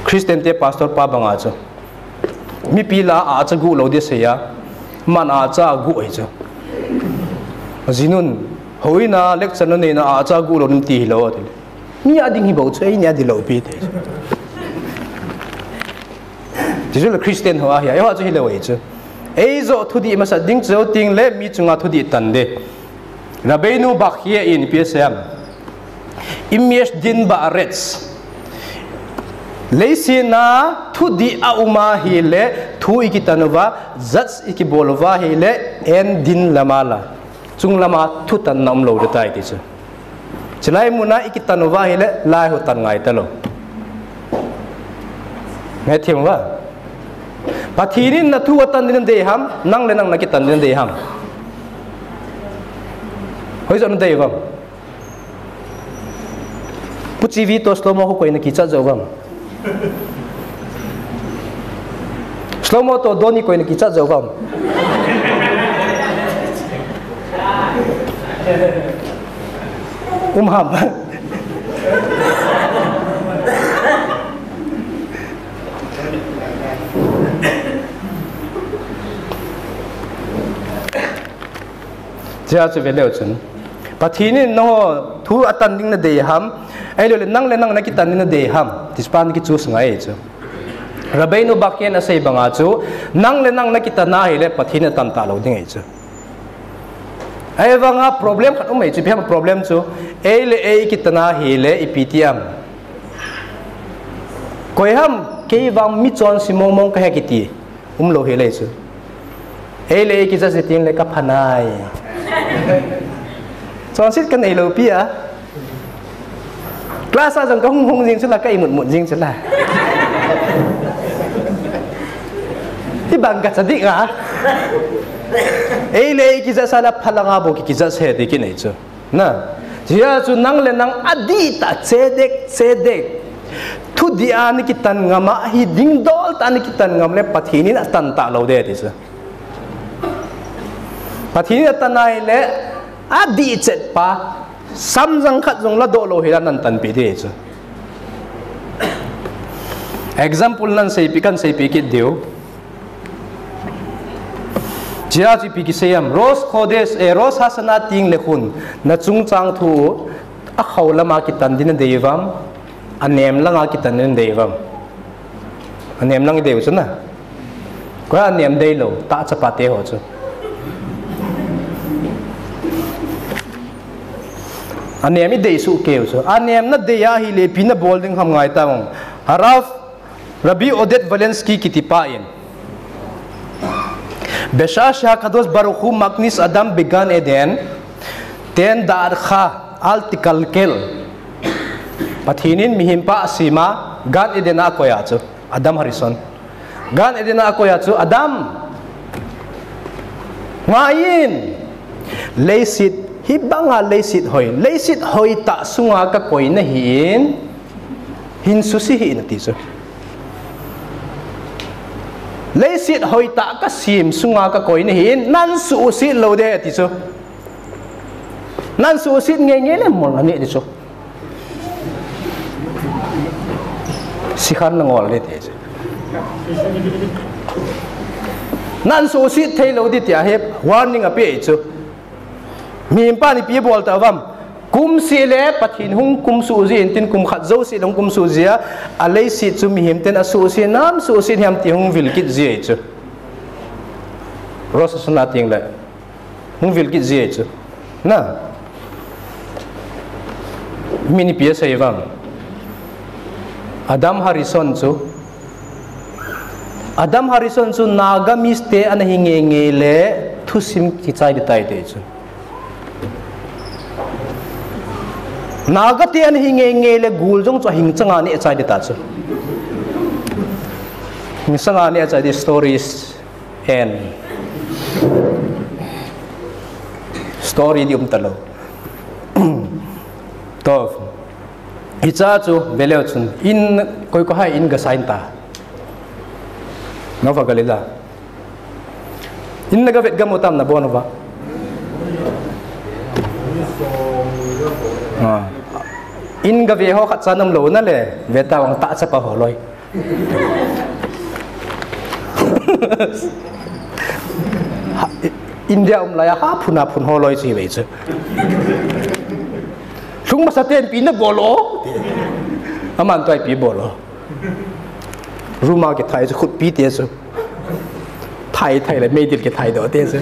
Christian te pastor pa banga chu. Mipi la a cha gu lo de se ya. Man a cha gu ai chu. Jinun, houin a lecture na nei na a cha gu lo nin ti hi lo ti. Mi a ding hi bou chu, ei ni a di lo pi te. Ti chu le Christian ho a hi a, ei ho chu hi lo ei chu. Ei jo thudih masa ding chu ting le mi chunga thudih tan de. Rabbeinu Bachya in ipi asei em. Im yesh din ba'aretz. Leiset a thudih a um ahile, thu i kitan uva, judge i kibol uva ahile, אין דין למעלה. Chung lama thutanna um lou ding tai ti chu. Chulai muna i kitan uva ahile, lai ho tan ngai ta lou. Ngai thim uva. Pathen in na thu atan ding na dei ham, nang le nang na kitan ding na dei ham. Hoi jo na dei uvam. Pu Chivi to Slomo ho koi na kichat jo uvam. Slomo to Doni koi na kichat jo uvam. Um ham. Chea chu ve leu chun. Pathen in nangho thu atan ding na dei ham. Ahilou le nang le nang na kitan ding na dei ham. Ti chu pan kichu sungai chu. Rabbeinu Bachya in asei banga chu. Nang le nang na kitan ahile Pathen in atan talou ding ahi chu. Ahivanga problem khat um ahi chu. Ipi ham problem chu. Ei le ei kitan ahile ipi ti am. Koi ham kei vang mi chonse mong mong kahi kiti. Um lou hi le chu. Ei le ei kijudge ting le ka phanai. Chonset ka nei lou pi a. Class a jong ka hung hung jing chu la, ka imut mut jing chu la. Hibang ka cha ding a. Ei le ei kijudge sa la phalanga bou ki kijudge he ti kinei chu. Na, chea chu nang le nang adih tah tzedek, tzedek. Thudih a na kitan ngam a, hi dingdol tah a na kitan ngam le Pathen in atan talou ding ti chu. Pathen in atan ahile, adih chet pa, samjang khat jong ladoh lou hi la nan tanpeh ding chu. Example nan seipi kan seipi kit diu. Chea chu ipi kisei am, Rosh Chodesh, eh, Rosh Hashanah ting le khun, na chungchang thu, akhou lama kitan ding na dei uvam, anem langa kitan ding na dei uvam. Anem lang i dei u chu na. Koi anem dei lou, ta chapa te ho chu. Anem i dei suh kei u chu. Anem na dei ahile ipi na bol ding ham ngai ta vang. Harav Rabbi Oded Walensky kitipa in, בשעה שהקדוש ברוך הוא מכניס אדם בגן עדן, תן דעתך, אל תקלקל. Pathen in mihem pa asem a, Gan Eden a akoi a chu, Adam Harishon. Gan Eden a akoi a chu, Adam, Ngaiyin, leiset, hibanga leiset hoi, leiset hoitah sunga kakoi nahin, hin suse hih in ati chu. Leiset hoitah kasem sunga kakoi nahin, nan suse lou ding ati chu. Nan suse ngeingei le mol ani chu. Sikhan na ngol le te chu. Nan suse thei lou ding tia hi warning ape chu. Mihem pan ipi bol ta uvam. Kum seh le Pathen hung kum suse in tin kum khat jouse le hung kum suse a, aleiset chu mihem ten asuse nam suse hiam ti hung vil kit ji chu. Rosh Hashanah teng le. Hung vil kit ji chu. Na. Min ipi asei uvam. Adam Harrison chu. Adam Harrison chu Nagamese te ana hi ngeingei le thusim kichai ding tai te chu. Naga te ana hi ngeingei le gul jong chu ahing changa neh chai ding ta chu. Hing changa neh chai ding stories. Hen. Story di um talou. To. Hicha chu veleu chun in koi ko hai in ga sign ta. Nova Galila. In naga vet gam u tam nabon uva. Ah. In ga ve ho khat cha nam lou na le, ve ta vang ta chapa ho loi. Ha, India um laiya ha phun a phun ho loi chi ve chu. Lhung masa ten pi na bol o. Aman toh ipi bol o. Room a kithai chu khutpi te chu. Thai thai le meidil kithai doh te chu.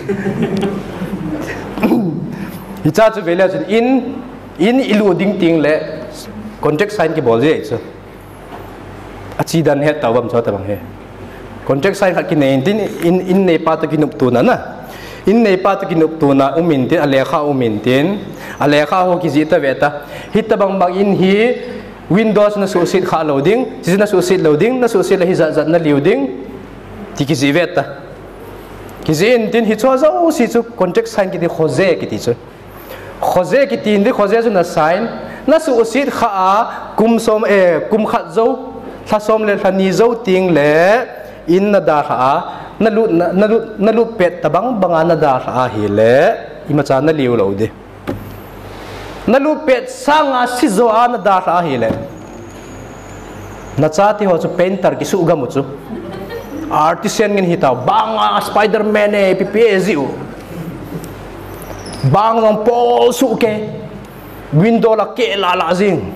Hicha chu veleu chun in, in ilut ding teng le contract sign kibol ji chu. Achi dan het tauvam chu tabang hi. Contract sign khat kinei in tin in, in neipa toh kinoptona na. In neipa toh kinoptona um in tin, alekha um in tin, alekha ho kijih ta ve ta. Hitabang bang in hi Windows na suhset kha lou ding, hiche na suhset lou ding, na suhset le hijat jat na liu ding, ti kijih ve ta. Kijih in tin hiche jouse chu contract sign kiti, khoje kiti chu. Khoje kiti in tin khoje chu na sign, na suhset kha a kum som, eh, kum khat jou, lha som le lha ni jou teng le in na dalha a, na lut, na, na lut, na lut pet tabang banga na dalha ahile, imacha na liu lou ding. Na lut pet sanga sijo a na dalha ahile. Na chate ho chu painter kisuh gam u chu. Artisan ngen hitau, banga Spider-Man e, ipi ipi e jiu. Bang jong pol suh ke. Window la ke la la jing.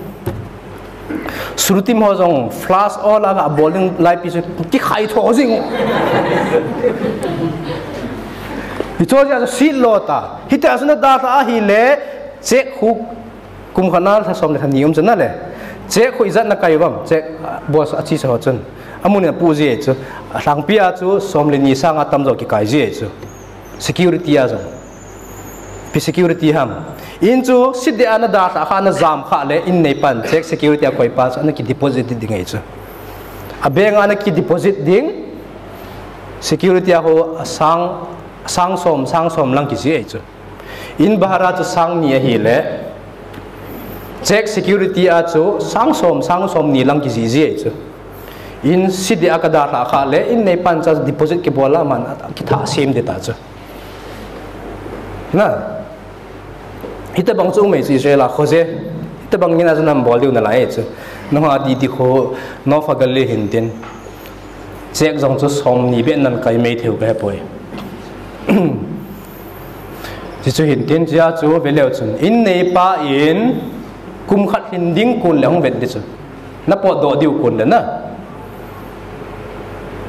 Sulutim ho jong flash o la ga bol ding laipi chu kikhai tho jing. Hiche jeh a chu sit lo ta. Hitia chu na dalha ahile, check hu kum khat na lha som le lha ni um chu na le. Check hu ijat na kai uvam, check, ah, boss a chi sa ho chun. Amun in apu ji chu. Alhangpi a chu som le ni sanga tamjo kikai ji chu. Security a jong. Ipi security ham. In chu sit deh a na dalha kha, na jam kha le in neipan check security a koi pa chu ana ki deposit ding ahi chu. A bank a ana ki deposit ding security a ho sang, sang som, sang som lang kiji ahi chu. In bahar a chu sang ni ahile, check security a chu sang som, sang som ni lang kiji ji ahi chu. In sit deh a ka dalha kha le, in neipan chu deposit kibol a man a kitha sem ding ta chu. Na. Hitabang chu um ahi chu Israel a khoje. Hitabang ngen a chu nam bol diu nalai chu. Nangho a di di kho, Nova Galila hin tin. Check jong chu som ni beh nan kai mai thei u ka he poi. Hichu hin tin chia chu veleu chun. In neipa in kum khat hin ding kon le hung vet ding chu. Na potdoh diu kon le na.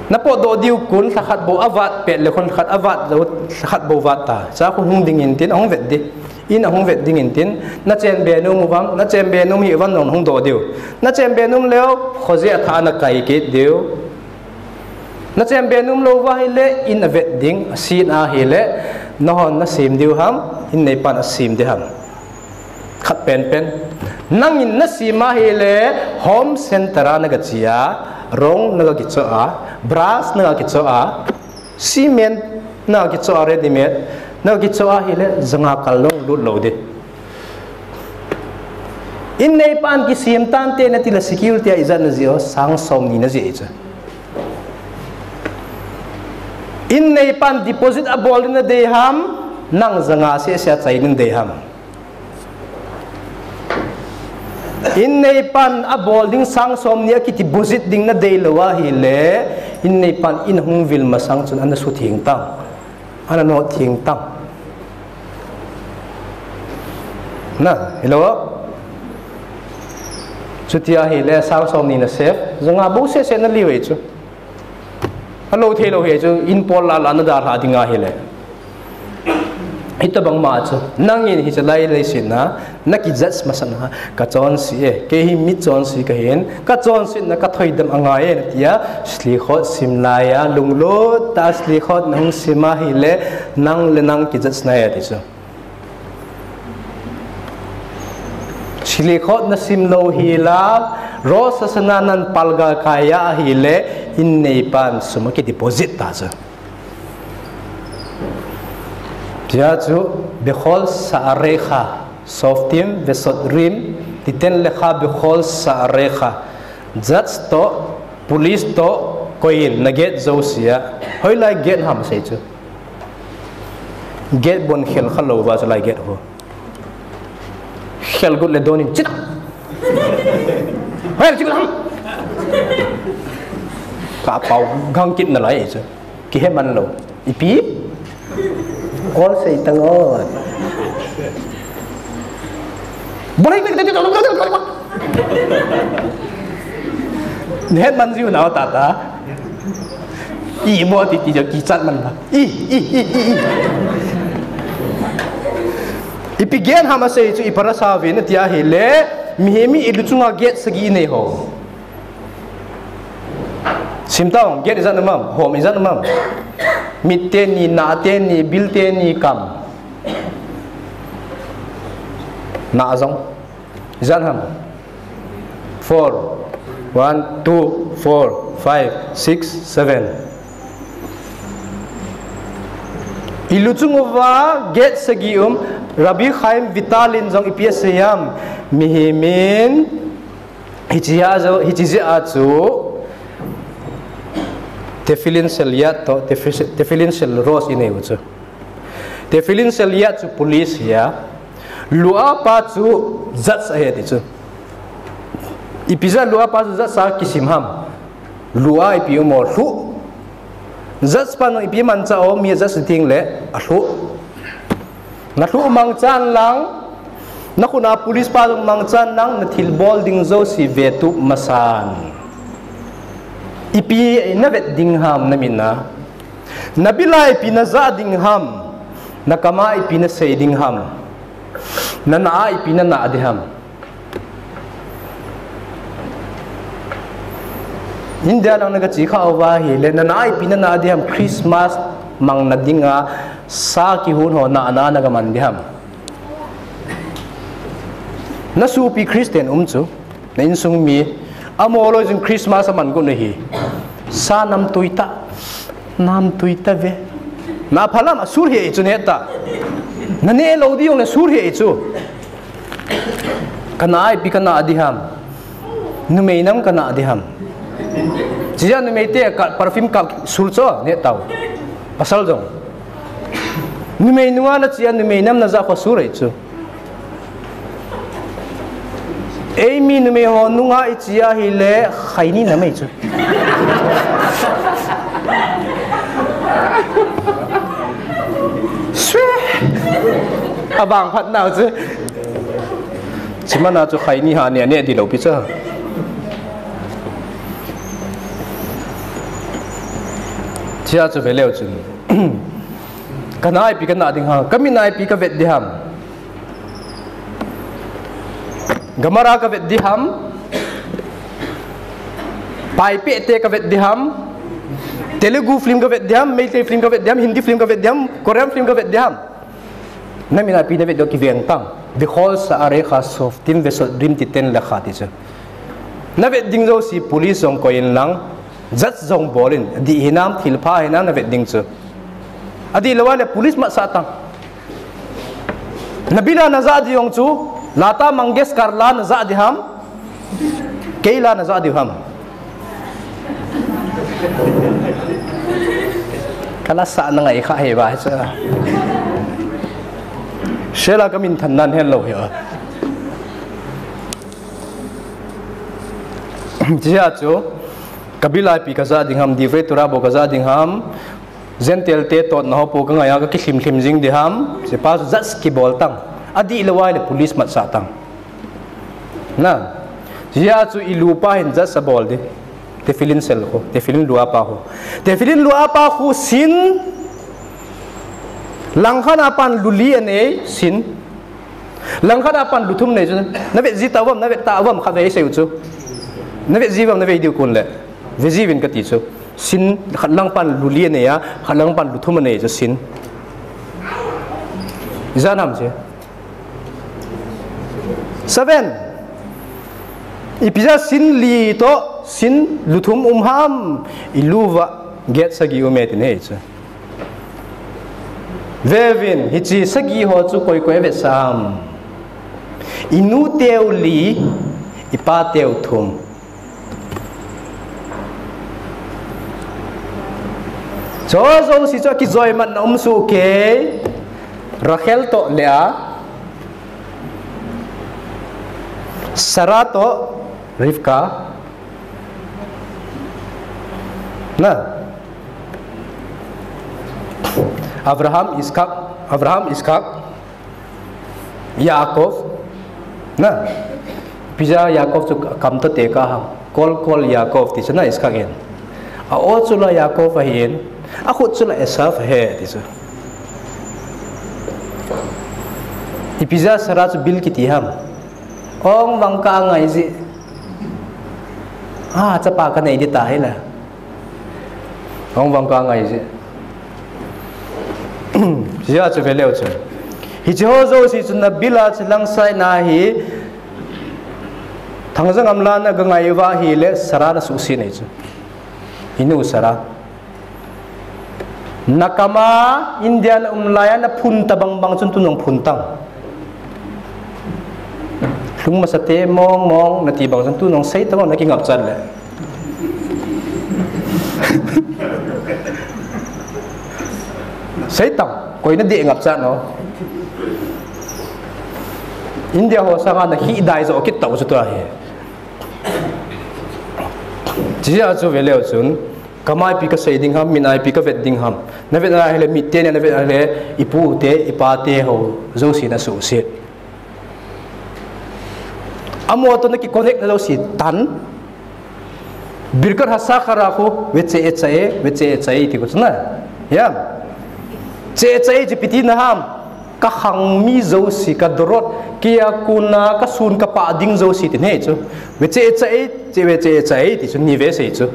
Na potdoh diu kon lha khat bou avat pet le kon lha khat avat jou, lha khat bou vat ta. Cha khu hung ding in tin ahung vet ding. In ahung vet ding in tin, na chen be nom uvam, na chen be nom hih uvam nahung doh diu. Na chen be nom leu, khoje a tha na kai kit diu. Na chen be nom lou uva ahile, in avet ding, asin ahile, nahon na sem diu ham, in neipan asem ding ham. Khat pen pen. Nangin na sem ahile, home center a na ga che a, rong na ga kicho a, brush na ga kicho a, cement Na kichoh a ready made. Na kichoh ahile janga kal lou lut lou ding. In neipan kisem tante nati le security a ijat na jih o, sang som ni na jih chu. In neipan deposit abol ding na dei ham, nang janga seh seh a chai ding dei ham. In neipan abol ding sang som ni a ki deposit ding na dei lou ahile, in neipan in hung vil masang chun ana sutheng tang. Ana not theng tang. Na, hello? Chuti ahile sang som ni na save. Janga bou seh seh na liu e chu. Alou thei lou hi chu, in pol la la na dalha ding ahile. Hitabang ma chu, nangin hiche lai leiset na, na ki judge masat na, ka chonse e, kei hi mi chonse ka hin, ka chonsetna ka thoidam angai e, na tia, slikhot sim lai a, lunglut tah a slikhot na hung sim ahile, nang le nang ki judge na e ti chu. Slikhot na sim lou hi la, Rosh Hashanah nan palga kai ahile, in neipan sum a ki deposit ta chu. Tia chu, Bechol Sha'arecha, Shoftim veSotrim, titen lecha Bechol Sha'arecha. Judge toh, police toh, koin na gate jouse a. Hoilai gate ham sei chu. Gate bon khel kha lou va chu lai gate ho. Khel got le donin china. Hoi chik lam. Ka pau gang kit na lai chu. Kihe man lou. Ipi? Kol sei tang o. Bolai te te te. Ni het man jiu nau tata. I mo ti ti jo kichat man la. I, i, i, i, i. Ipi gate ham asei chu i parasha vena tia ahile, mihem hi i luchunga gate sagi inei ho. Sim tau, gate ijat na um am, hom ijat na um am. Mit teni, na teni, bil teni, kam. Na jong. Ijat ham. Four. One, two, four, five, six, seven. I luchung uva gate sagi um, Rabbi Chaim Vital in jong ipi asei ham, mihem in hiche a jo, hiche jeh a chu tefillin shel yad toh, tefi-, tefillin shel rosh inei u chu. Tefillin shel yad chu police hi a, lua pa chu judge ahi ati chu. Ipi jeh a lua pa chu judge a kisim ham. Lua ipi um o lhuh. Judge pa nu ipi manchah o mi judge ding le alhuh. Na lhuh mangchan lang, na khut a police pa jong mangchan lang, na thilbol ding jouse vetup masan. Ipi na vet ding ham na min a. Na bil a ipi na jah ding ham, na kam a ipi na sei ding ham, na na a ipi na na ding ham. India lang na ka chi kha uva ahile, na na a ipi na na ding ham, Christmas mang na ding a, sa kihon ho na na na ka man ding ham. Na sopi Christian um chu. Na insung mi, amaho loi jong Christmas aman got na hi. Sa namtui ta, namtui ta ve. Na phalam asur hi chu ne ta. Na ne lou ding jong le sur hi chu. Ka na ipi ka na ding ham. Numei nam ka na ding ham. Chia numei te ka perfume ka sur cho ne tau. Pasal jong. Numei nunga na chia numei nam na jah kho sur hi chu. Eimi numei ho nunga i chi ahile khaini nam ei chu. Swe. Abang phat nau chu. Chimana chu khaini ha ne ne di lo pi cha. Chia chu veleu chun. Ka na ipi ka na ding ham. Ka min a ipi ka vet ding ham. Gemara ka vet ding ham. Paipeh te ka vet ding ham. Telugu film ka vet ding ham, Meitei film ka vet ding ham, Hindi film ka vet ding ham, Korean film ka vet ding ham. Na min a ipi na vet ding kiveng tang. Bechol sha'arecha shoftim veSotrim titen lecha ti chu. Na vet ding jouse police jong koi in lang. Judge jong bol in, dih hinam, thilpha hinam na vet ding chu. Adih lou ahile police matsah tang. Nabil a najah ding jong chu, Lata Mangeshkar la najah ding ham, kei la najah ding ham. Kala sa na ngai kha he ba sa. Sela ka min than nan hello he. Chia chu, Kabila ipi kajah ding ham, Divrei Torah bou kajah ding ham, Gentile te totna ho bou kangai a kakilhim lhim jing ding ham, hiche pa chu judge kibol tang. Adih lou ahile police matsah tang. Na. Chia chu ilu pa hin judge abol ding. Tefillin sel khu, tefillin lu a pa khu. Tefillin lu a pa khu sin. Langkhat a pan lu li anei, sin. Langkhat a pan lu thum anei chu. Navet ji tauvam, navet tauvam khatvei sei u chu. Navet ji uvam, navei diu kon le. Ve ji uvin kati chu. Sin khat lang pan lu li anei a, khat lang pan lu thum anei chu sin. Ijat ham chu. Seven. Ipi jeh a sin li toh, sin lu thum um ham, ilu uva get sagi um e tin ahi chu. Ve uvin, hiche sagi ho chu koi koi avetsah ham. Inu teu li, ipa teu thum. Chujouse chu akijoimatna um soh kei. Rachel toh Leah. Sarah toh Rivka. Na. Abraham, Iskak, Abraham, Iskak. Yaakov. Na. Ipi jeh a Yaakov chu kam toh tekah ham. Kol, Kol Yaakov ti chu na Iskak in. A o chu la Yaakov ahin. A khut chu la Esav ahi ti chu. Ipi jeh a Sarah chu bil kiti ham. Ong vang ka ngai ji. A, chapa kanei ding ta hi la. Ong vang ka ngai ji. Chia chu ve leu chu. Hiche ho jouse chu Nabil a chu langsai na hi. Thangjang amla na ga ngai uva ahile Sarah na suhset nei chu. Inu Sarah. Na kam a India na um lai a na phun ta bang bang chun tu nong phun tang. Lhung masa te mong mong nati bang chun tu nong sei tang na kingap chat le. Sei tang, koi na dei ngap chat no. India ho sanga na hi dai jo kit tau chu tua hi. Chia chu ve leu chun. Kam a ipi kasei ding ham, min a ipi kavet ding ham. Navet ahile, mi te na navet ahile, ipu te, ipa te ho, jouse na suhset. Amaho toh na ki connect na jouse tan. Birkat Hashachar a khu, ve'etza'e, ve'etza'e ti khu chu na. Ya. Ve'etza'e chu ipi tina ham. Ka khang mi jouse, ka dorot, kei a kona, ka sun, ka pah ding jouse ti ahi chu. Ve'etza'e, ve'etza'e ti chu, ni ve sei chu.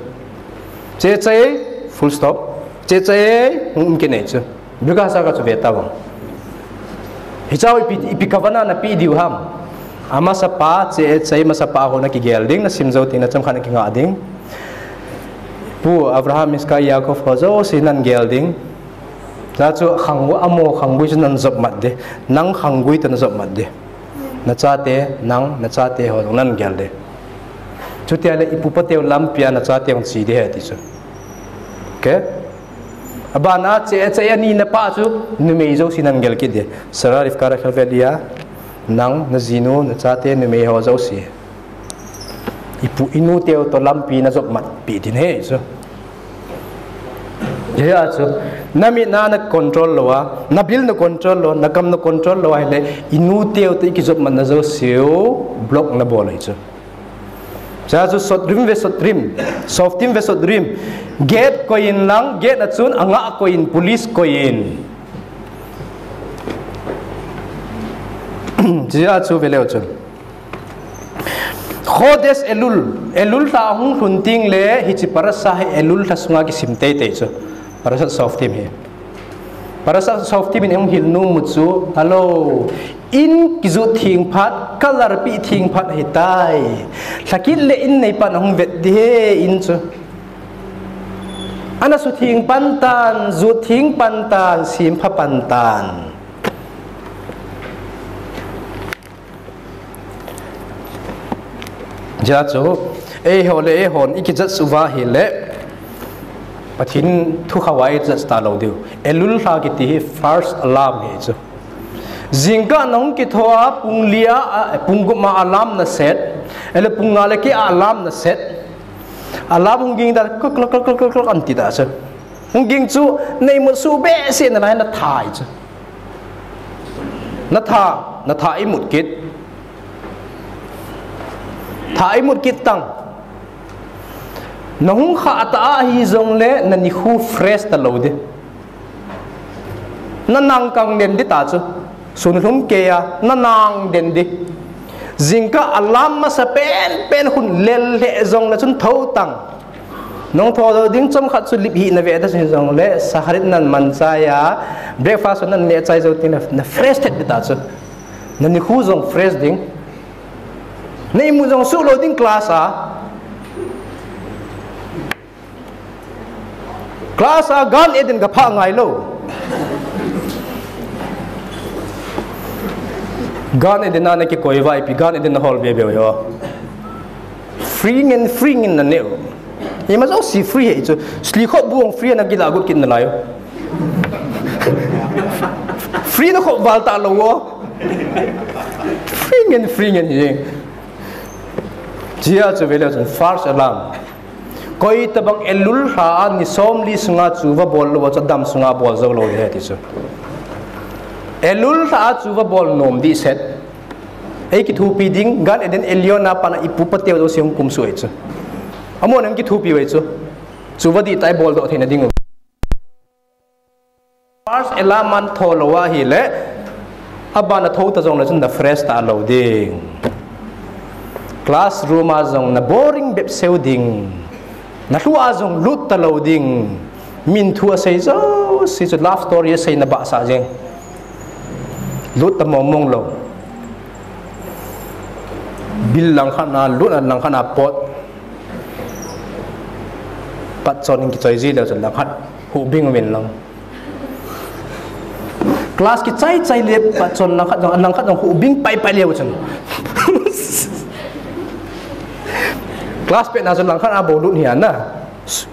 Ve'etza'e, full stop. Ve'etza'e, hung um kit nei chu. Birkat Hashachar chu ve tavang. Hiche a ipi, ipi kavana na pe diu ham. Amasa pa, ve'etza'e masa pa ho na kigel ding, na sim jou teng na chomkhat na kinga ding. Pu Abraham, Iskak, Yaakov ho jouse nan gel ding. Chua chu khang, amaho khanggui chu nan jop mat ding. Nang khanggui toh na jop mat ding. Na chate, nang, na chate ho jong nan gel ding. Chuti ahile ipu ipa teu lampi a na chate hung che ding ahi ti chu. Okay? Abana ve'etza'e ani na pa chu numei jouse nan gel kit ding. Sarah, Rivka, Rachel, Leah, nang, na jinu, na chate, numei ho jouse. Ipu, inu teu toh lampi na jop mat pi ding ahi chu. Hia chu, na mit na na control lou a, na bil na control lou a, na kam na control lou a, ahile, inu teu toh i kijop matna jouse u, block na bol ahi chu. Hia chu, Sotrim ve Sotrim, Shoftim ve Sotrim, gate koi in lang, gate na chun, angah koi in, police koi in. Hia chu ve leu chu. Khodesh Elul, Elul lha hung lhun teng le, hiche parasha hi Elul lha sunga kisim teitei chu. Parashat Shoftim hi. Parashat Shoftim in hung hil nom u chu, hello. In kijot theng phat, color pe theng phat ahitai. Lha kit le in neipan ahung vet ding ahi in chu. Ana suthing pan tan, jutthing pan tan, simpha pan tan. Hijeh chun, eiho le eihon i kijat suh uva ahile, Pathen thu khauva i jat talou diu. Elul lha kiti hi false alarm ahi chu. Jingkah nahung kithou a, pung li a, a, pung gup ma alarm naset, ahile pung nga le keh a alarm naset. Alarm hung ging ta, klok, klok, klok, klok, klok, an ti ta chu. Hung ging chu, na imut suh behseh nalai natha ahi chu. Natha, natha imut kit. Tha imut kit tan. Nahung khah ta ahi jongle, na nikho fresh talou ding. Na nang kang den ding ta chu. Sun lhum kei a, na nang den ding. Jingkah alarm masa penpen khun lel lheh jongle chun thou tan. Nahung thou ding chomkhat chu lip hih na ve ta chu jongle, saharit nan man chai a, breakfast nan neh chai jou teng le, na fresh thet ding ta chu. Na nikho jong fresh ding. Na imut jong suh lou ding class a. Class a Gan Eden ga phah ngai lou. Gan Eden a na kikoi uva ipi Gan Eden na hol be be u hi. Free ngen, free ngen na neh u. Ima jouse free ahi chu. Slikhop bu jong free na kilah got kit nalai u. Free na khop val talou u. Free ngen, free ngen hi. Hijeh chun vele chun false alarm. Koi tabang Elul lha a ni somli sunga chuva bol lou a chu dam sunga bol jou lou ahi ti chu. Elul lha a chuva bol nom ding set. Ei kithopi ding, Gan Eden Elyon a pat a ipu ipa teu jouse hung kumsuh ahi chu. Amahon hung kithopi u ahi chu. Chuva dihtah a i bol doh theina ding u. False alarm man thou lou ahile, aban a thou ta jongle chun na fresh talou ding. Classroom a jong na boring bep seu ding. Na lhu a jong lut talou ding. Min thu asei jouse chu love story asei na bahsah jeng. Lut ta mong mong lou. Bil langkhat na lut a langkhat na pot. Patchon in kichoi ji leu chun langkhat hubing uvin lang. Class kichai chai le patchon langkhat jong, langkhat jong hubing pai pai leu chun. Class pet na chun langkhat a bou lut hi ana.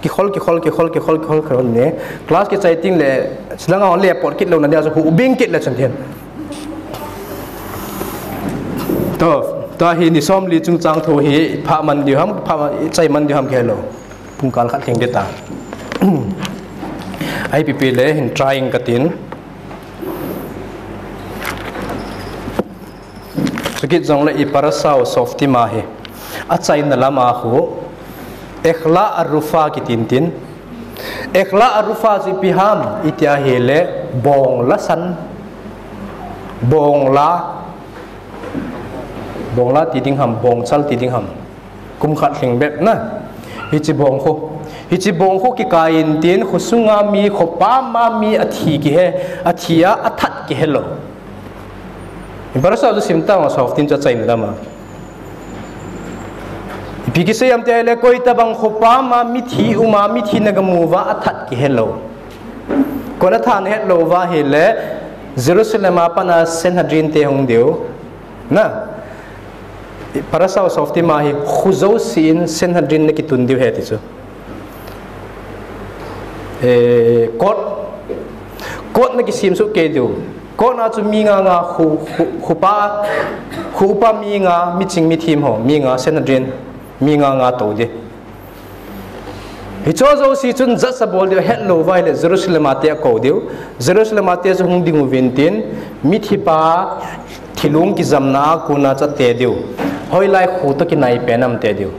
Kikhol, kikhol, kikhol, kikhol, kikhol, kikhol ne. Class kichai teng le, silanga le pot kit lou na dia chu hubing kit le chun tin. To, tua hi ni somli chungchang thu hi phah man diu ham, phah man, chai man diu ham kihe lou. Pungkal khat lhing ding ta. Ipi pi le hin trying katin. Chukit jongle i parasha u Shoftim a hi. Achaina lama khu. Ekhla Arufa kitin tin. Ekhla Arufa chu ipi ham, iti ahile, bong la san. Bong la. Bong la ti ding ham, bongchal ti ding ham. Kum khat lhing bep na. Hiche bong khu. Hiche bong khu kikai in tin, khosunga mi, khopam a mi athi kihe, athi a, athat kihe lou. Parasha chu sim tang, Shoftim chu achaina lama. Ipi kisei ham ti ahile, koi tabang khopam a mithi um a, mithi na gamu uva athat kihe lou. Koi na tha na het lou uva ahile, Jerusalem a pat a Sanhedrin te hung diu. Na. Parasha u Shoftim a hi khu jouse in Sanhedrin na kitun diu ahi ti chu. Eh, court, court na kisem soh kei diu. Court na chu mi nga nga khu, khu, khupa, khupa mi nga, miching mithem ho, mi nga Sanhedrin, mi nga nga tou ding. Hicho jouse chun judge abol diu, ahet lou uva ahile Jerusalem a te akou diu. Jerusalem a te chu hung ding uvin tin, mithi pa thilung kijamna a kona chu ate diu. Hoilai khu toh kinai pen ham ate diu.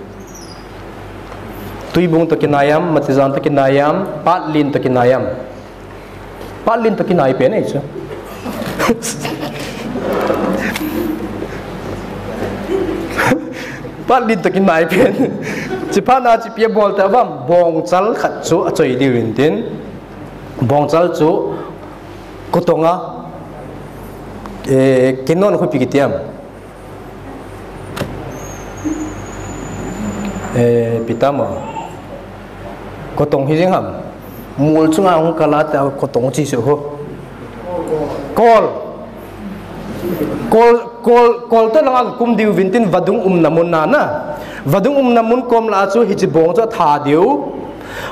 Tuibung toh kinai ham, Matijang toh kinai ham, Patlin toh kinai ham. Patlin toh kinai pen ahi chu. Patlin toh kinai pen. Chuphat na chu ipi abol ta ham, bongchal khat chu achoi diu vin tin. Bongchal chu kotong a, eh, kinon khu ipi kiti ham. Eh, ipi ti mo. Kotong hi jing ham. Mol chunga hung kal a tia kotong chi chu ho. Kol. Kol, kol, kol toh langa kakum diu vintin vadung umna mun a na. Vadung umna mun kom lah a chu hiche bong chu atha diu.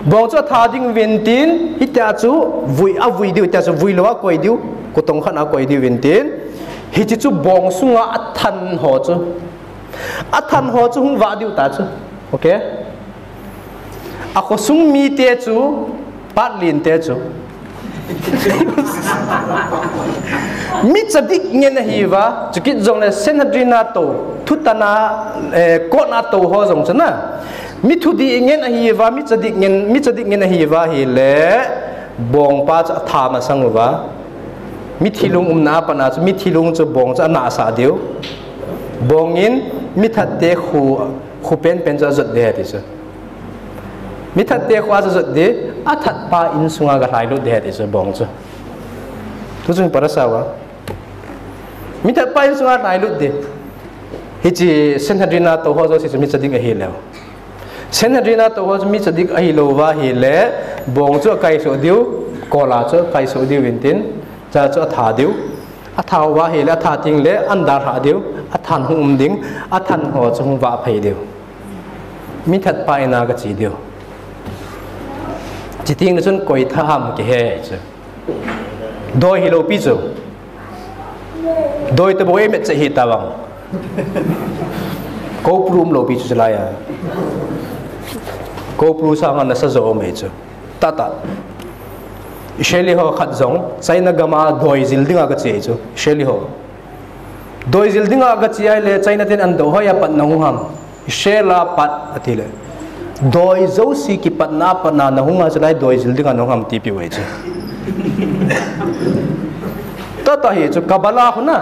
Bong chu atha ding vintin, hitia chu vui, avui diu, hitia chu vui lou a koi diu. Kotong khat a koi diu vintin. Hiche chu bong sunga athan ho chu. Athan ho chu hung vah diu ta chu. Okay? Akhosung mite chu, Patlin te chu. Mi tsadik ngen ahiuva, chukit jongle Sanhedrin a tou, thutan a, eh, court a tou ho jong chu na. Mi thudih ngen ahiuva, mi tsadik ngen, mi tsadik ngen ahiuva ahile, bongpa chu atha masang uva. Mithi lung umna a pat a chu, mithi lung chu bong chu anahsah diu. Bong in, mithat te khu, khu penpen chu ajot ding ahi ti chu. Mithat te khu ajot ding, athat pa insunga galhailut ding ahi ti chu bong chu. Tu chu parasa uva. Mithat pa insunga lhailut ding. Hiche Sanhedrin a tou ho jouse chu mi tsadik ahilou. Sanhedrin a tou ho chu mi tsadik ahilou uva ahile, bong chu akaisoh diu, kol a chu akaisoh diu vintin, cha chu atha diu. Atha uva ahile, atha tengle, andalhah diu, athan hung um ding, athan ho chu hung vah phei diu. Mithat pa in a gache diu. Chuti teng le chun koi tha ham kihe chu. Doi hilou pi chu. Doi tabou emet che hi tabang. Kopru umlou pi chu chulai a. Kopru sanga nasa jo um e chu. Tata. Israeli ho khat jong, China gam a doi jil dinga gache chu. Israeli ho. Doi jil dinga gache ahile, China ten an dou hoi a pat nahung ham. Israel a pat ati le. Doi jouse kipatna a pat na nahung a chulai doi jil dinga nahung ham ti piu e chu. Tata hi chu Kabbalah khu na.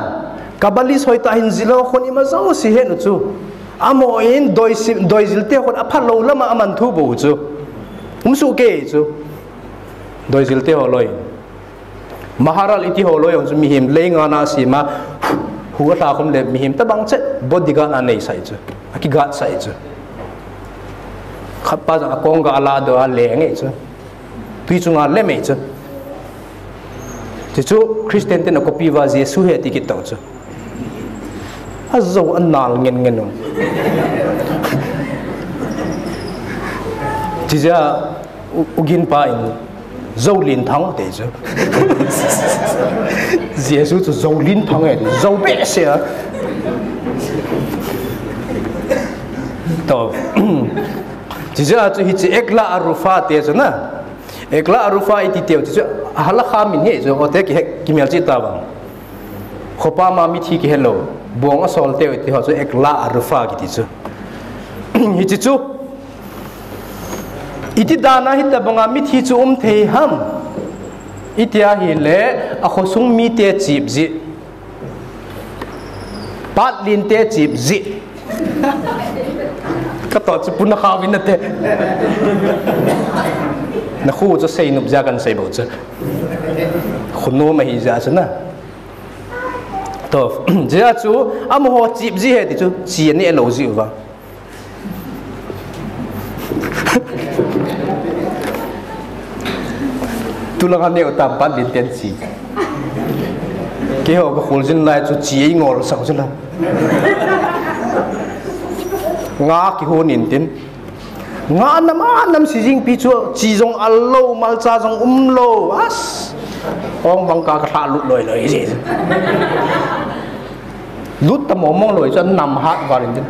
Kabbalist hoitah hin jil ho khun ima jouse het u chu. Amaho in doi si, doi jil te khun aphalou lama aman thu bou chu. Um soh kei chu. Doi jil te ho loi. Maharal iti ho loi jong chu mihem lei nga na sima, hu alha khum le mihem tabang chet bodyguard anei sai chu. Aki guard sai chu. Khat pa jong akong ga ala do a leng e chu. Tui chunga lem e chu. Chuchu Christian ten a copy uva Jesu ahi ti kit tau chu. Ajo anal ngen ngen u. Chija U, U Gin pa in, Jolin Thang te chu. Jesu chu Jolin Thang e, jo behseh a. To. Chija chu hiche Eglah Arufah te chu na. Eglah Arufah iti teu chu, chu halakha min hi chu, hote kihe, kimelchih tavang. Khopa ma mithi kihelou, bong asol teu iti ho chu Eglah Arufah kiti chu. Hiche chu, iti dan a hitabanga mithi chu um thei ham? Iti ahile, akhosung mite chip jeh. Patlin te chip jeh. Katoh chu puna kha vin ate. Nakhu chu seinom jeh a kahin sei bou chu. Khunom ahi jeh a chu na. To, jeh a chu, amaho chip jeh ahi ti chu, chi aneh lou jeh uva. Tulanga neo tam Patlin ten chi. Keiho kakhol jin lai chu chi eingol sang chu la. Nga kihon in tin. Nga nam a nam si jing pi chu chi jong al lou, malcha jong um lou. As. Ong bang ka ka thla lut loi loi ji. Lut ta mong mong loi chu nam hat val in tin.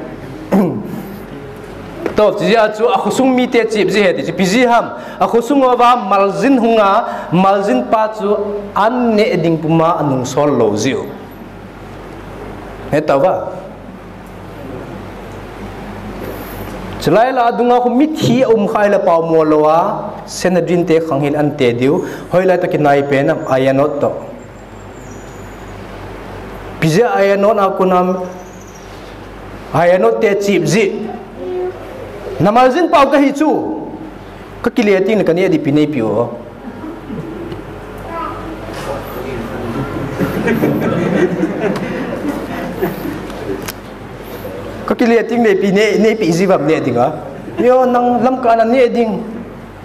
To, chijeh a chu akhosung mite chip jeh ahi ti chu ipi jeh ham. Akhosung uva maljin hunga, maljin pa chu an neh ding puma anung sol lou jeh u. He tauva. Chulai la adunga khu mithi aum kha ahile paomo lou a, Sanhedrin te khang hil an te diu, hoilai toh kinai pen am, Ayalon toh. Ipi jeh a Ayalon a kon ham, Ayalon te chip jeh. Na maljin pau kahi chu. Ka kile teng le ka neh ding ipi neipe u. Ka kile teng le ipi nei, neipe ji uvam neh ding a. Yo, nang lamkai a neh ding.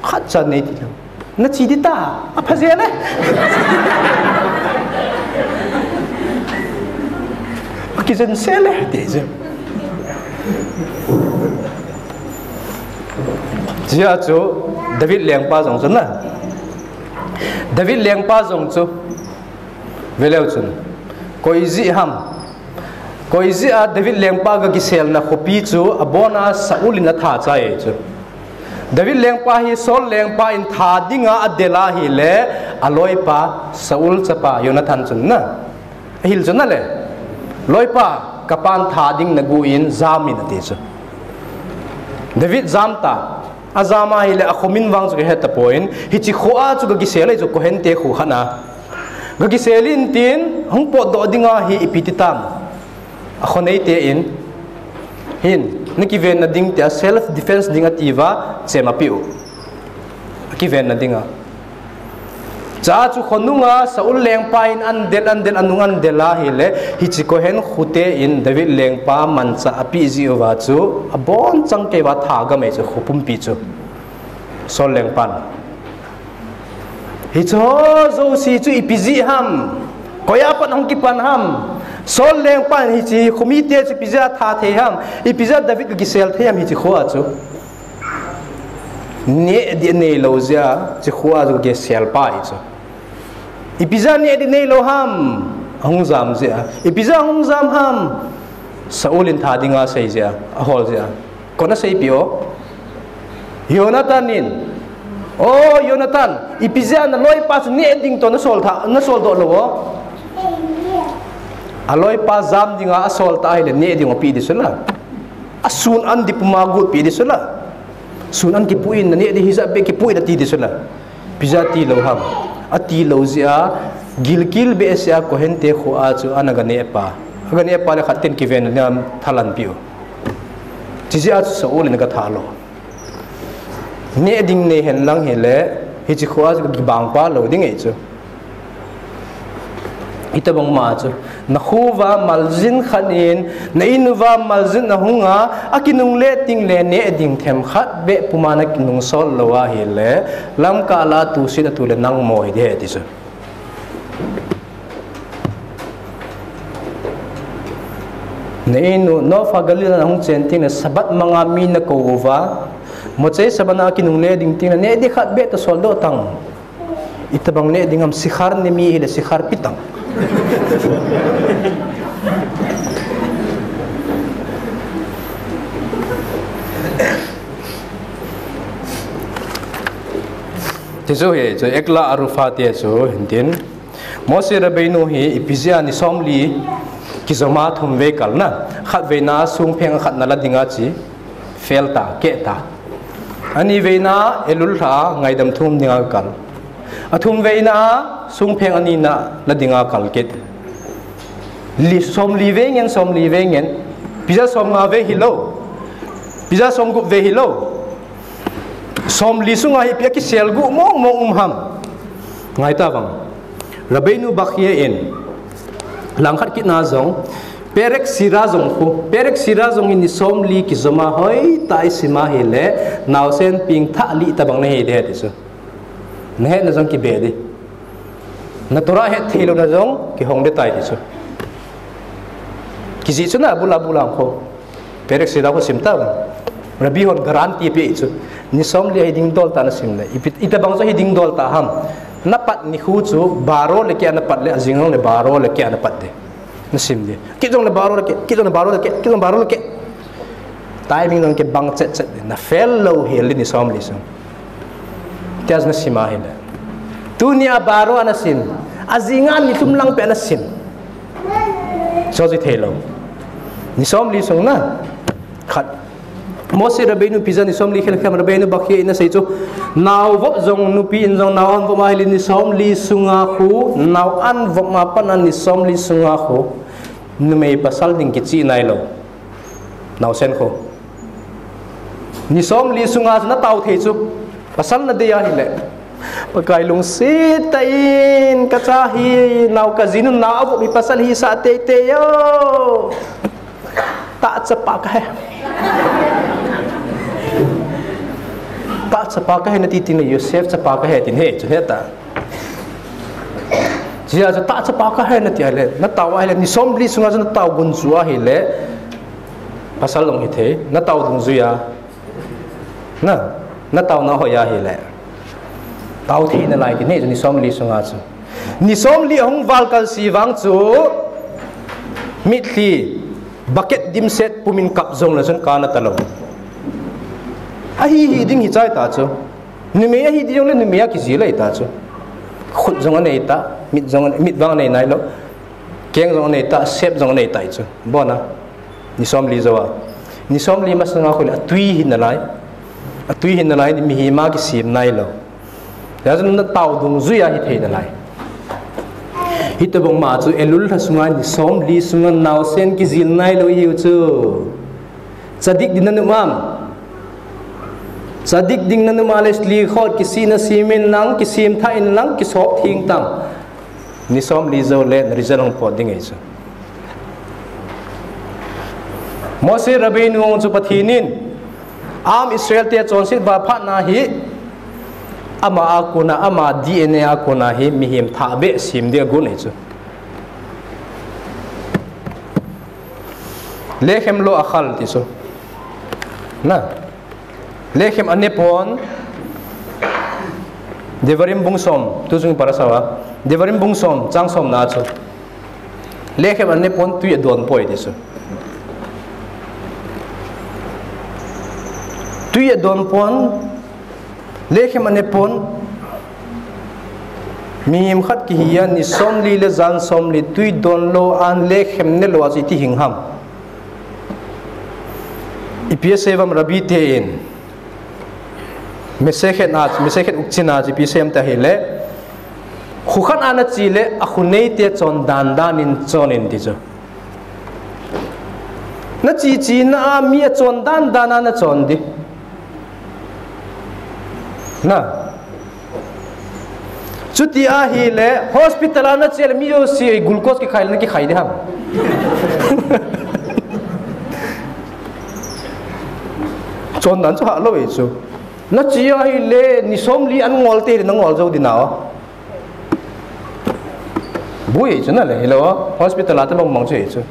Khat cha nei ti lo. Na chi di ta, a pha zel e. A kijen sel e, ti chu. Chea chu David lengpa jong chu na. David lengpa jong chu. Ve leu chun. Koi jeh ham. Koi jeh a David lengpa ga kiselna khopi chu abon a Saul in atha chai chu. David lengpa hi Saul lengpa in tha dinga adel ahile, aloipa Saul chapa Jonathan chun na. Ahil chun ale. Loipa, kapan tha ding nagu in jam in ati chu. David jam ta. Ajam ahile akhomin vang chu kahe tapon. Hiche kho a chu ga kisel ahi chu Kohen te kho khat na. Ga kisel in tin, hung potdoh dinga hi ipi ti tam. Akhoneite in, hin, na kivenna ding tia self defense ding atiuva, chem apeh u. Kivenna dinga. Chua chu khonunga Saul lengpa in andel, andel, anung andel ahile, hiche Kohen khote in David lengpa manchah apeh jeh uva chu, abon chang keiva tha gamei chu, kho pumpi chu. Saul lengpan. Hiche ho jouse chu ipi jeh ham. Koi a pat hung kipan ham. Saul lengpan hiche khomite chu ipi jeh a tha thei ham. Ipi jeh a David ga kisel thei ham hiche kho a chu. Neh ding neilou jeh a, hiche kho a chu ga kisel pa hi chu. Ipi jeh a neh ding neilou ham. Ahung jam jeh a. Ipi jeh a hung jam ham. Saul in tha dinga sei jeh a, ahol jeh a. Koi in asei pi o. Jonathan in. O Jonathan, ipi jeh a naloipa chu neh ding toh nasol tha, nasoldoh lou o. Aloipa jam dinga asol ta ahile neh ding apeh ding chu la. Asun an ding puma gu peh ding chu la. Sun an kipu in naneh ding hijat beh kipu in ati ding chu la. Ipi jeh a tilou ham. Atilou jeh a, gilkel behseh a Kohen te kho a chu ana ga neh pa. Aga neh pa le khat ten kiven na niam thalan piu. Chijeh a chu Saul in aga tha lou. Neh ding nei hen lang hile, hiche kho a chu kibang pa lou ding ahi chu. Hitabang ma chu, nakho uva maljin khat in, na in uva maljin ahung a, akinungle teng le neh ding themkhat beh puma nakinung sol lou ahile, lamkah a tusit atu le nang mo hi ding ahi ti chu. Na in u, Nofa Galil a nahung chen teng le Sabbath manga mi nakou uva, Motsei Sabbath a kinungle ding teng le neh ding khat beh ta soldoh tang. Itabang neh ding ham sikhar ne mi hile sikhar pi tang. Ti chu hi, chu Eglah Arufah ti chu hin tin. Moshe Rabbeinu hi ipi jeh a ni somli kijom a thum vei kal na. Khat veina songpheng khat na la ding a chi. Fel ta, keh ta. Ani veina Elul lha a ngaidam thum ding a kal. Athum veina songpheng ani na la ding a kal kit. Li somli vei ngen, somli vei ngen. Ipi jeh a somnga vei hilou. Ipi jeh a somgup vei hilou. Somli sunga hi ipi a kisel gu mong mong um ham. Ngai ta vang. Rabbeinu Bachya in langkhat kit na jong, Perek Sira jong khu, Perek Sira jong hi ni somli kijom a hoitah a isim a hile, naosen pengthah li tabang nahi ding ahi ti chu. Nahet na jong kibe ding. Na Torah het thei lou na jong kihong ding tai ti chu. Kijih chu na bula bula khu. Perek Sira khu sim ta. Rabbi hon guarantee pe chu. Ni somli hi ding dol ta na sim le. Ipi, itabang chu hi ding dol ta ham. Na pat ni khu chu baro le keh a na pat le ajing le baro le keh a na pat ding. Na sim ding. Kit jong le baro le keh, kit jong le baro le keh, kit jong baro le keh. Timing jong kibang chet chet ding. Na fel lou hel ding ni somli sung. Tia na sim a hile. Tuni a baro a na sim. Ajing a ni thum lang pe a na sim. Soji thei lou. Ni somli sung na. Khat. Moshe Rabbeinu ipi jeh a ni somli khel khel ham Rabbeinu Bachya in asei chu. Nao vop jong nupi in jong nao an vop a hile ni somli sunga khu. Nao an vop ma pan a ni somli sunga khu. Numei pasal ding kichih nailou. Naosen khu. Ni somli sunga chu na tao thei chu. Pasal na dei a hile. Pakai lungset tah in ka cha hi nao ka jinu nao avop hi pasal hisah teitei o. Tahchapa kahi. chapa kahi nati tin le, Joseph chapa kahi tin ahi chu hita. Jia chu ta chapa kahi nati ahile, natao ahile, ni somli sunga chu natao gunchu ahile, pasal jong hithei, natao dungjuiya, na, nataona hoiya ahile, tao thei nalai tin ahi chu ni somli sunga chu. Ni somli ahung val kalse vang chu, mitlhi, bucket dimset pumin kap jongle chun kana talou. Ahi hi ding hichai ta chu. Numei ahi ding jongle numei a kijil ahi ta chu. Khut jong anei ta, mit jong, mit vang anei nailou. Keng jong anei ta, sep jong anei ta chu. Bona. Ni somli jouva. Ni somli masanga khu le atui hi nalai. Atui hi nalai, mihem a kisem nailou. Hijeh chun natao dungjuiya hithei nalai. Hitobang ma chu Elul lha sunga ni somli sunga naosen kijil nailou ihiu chu. Tzadik ding nanom am? Tzadik ding nanom a le slikhot kisihna semin lang, kisemthah in lang, kisop theng tan. Ni somli joule na result hung pot ding ahi chu. Moshe Rabbeinu chu Pathen in, am Israel te chonset val phatna hi, ama a kona, ama D N A a kona hi, mihem thahbeh sem ding agon ahi chu. Lechem lo achal ti chu. Na. Lechem anepon. Devarim bung som, tu chung parasha va. Devarim bung som, chang somna chu. Lechem anepon tui adon poi ti chu. Tui adon pon, lechem anepon. Mihem khat kihi a ni somli le jan somli tui donlou a lechem nelou a chu iti hing ham. Ipi asei uvam Rabbi ten. Masechet a, Masechet Uktzin a chu ipi asei em ti ahile. Kho khat a nache le akho neite chon dan dan in chon in ti chu. Nache che na a mi achon dan dan a nachon ding. Na. Chuti ahile, hospital a nache le mi jouse glucose kikhai le nakikhai ding ham. Chon dan chu hah lou ahi chu. Nache ahile, ni somli an ngol te le nangol jou ding nao. Boi ahi chu na le, hilou. Hospital a tabang bang chu ahi chu.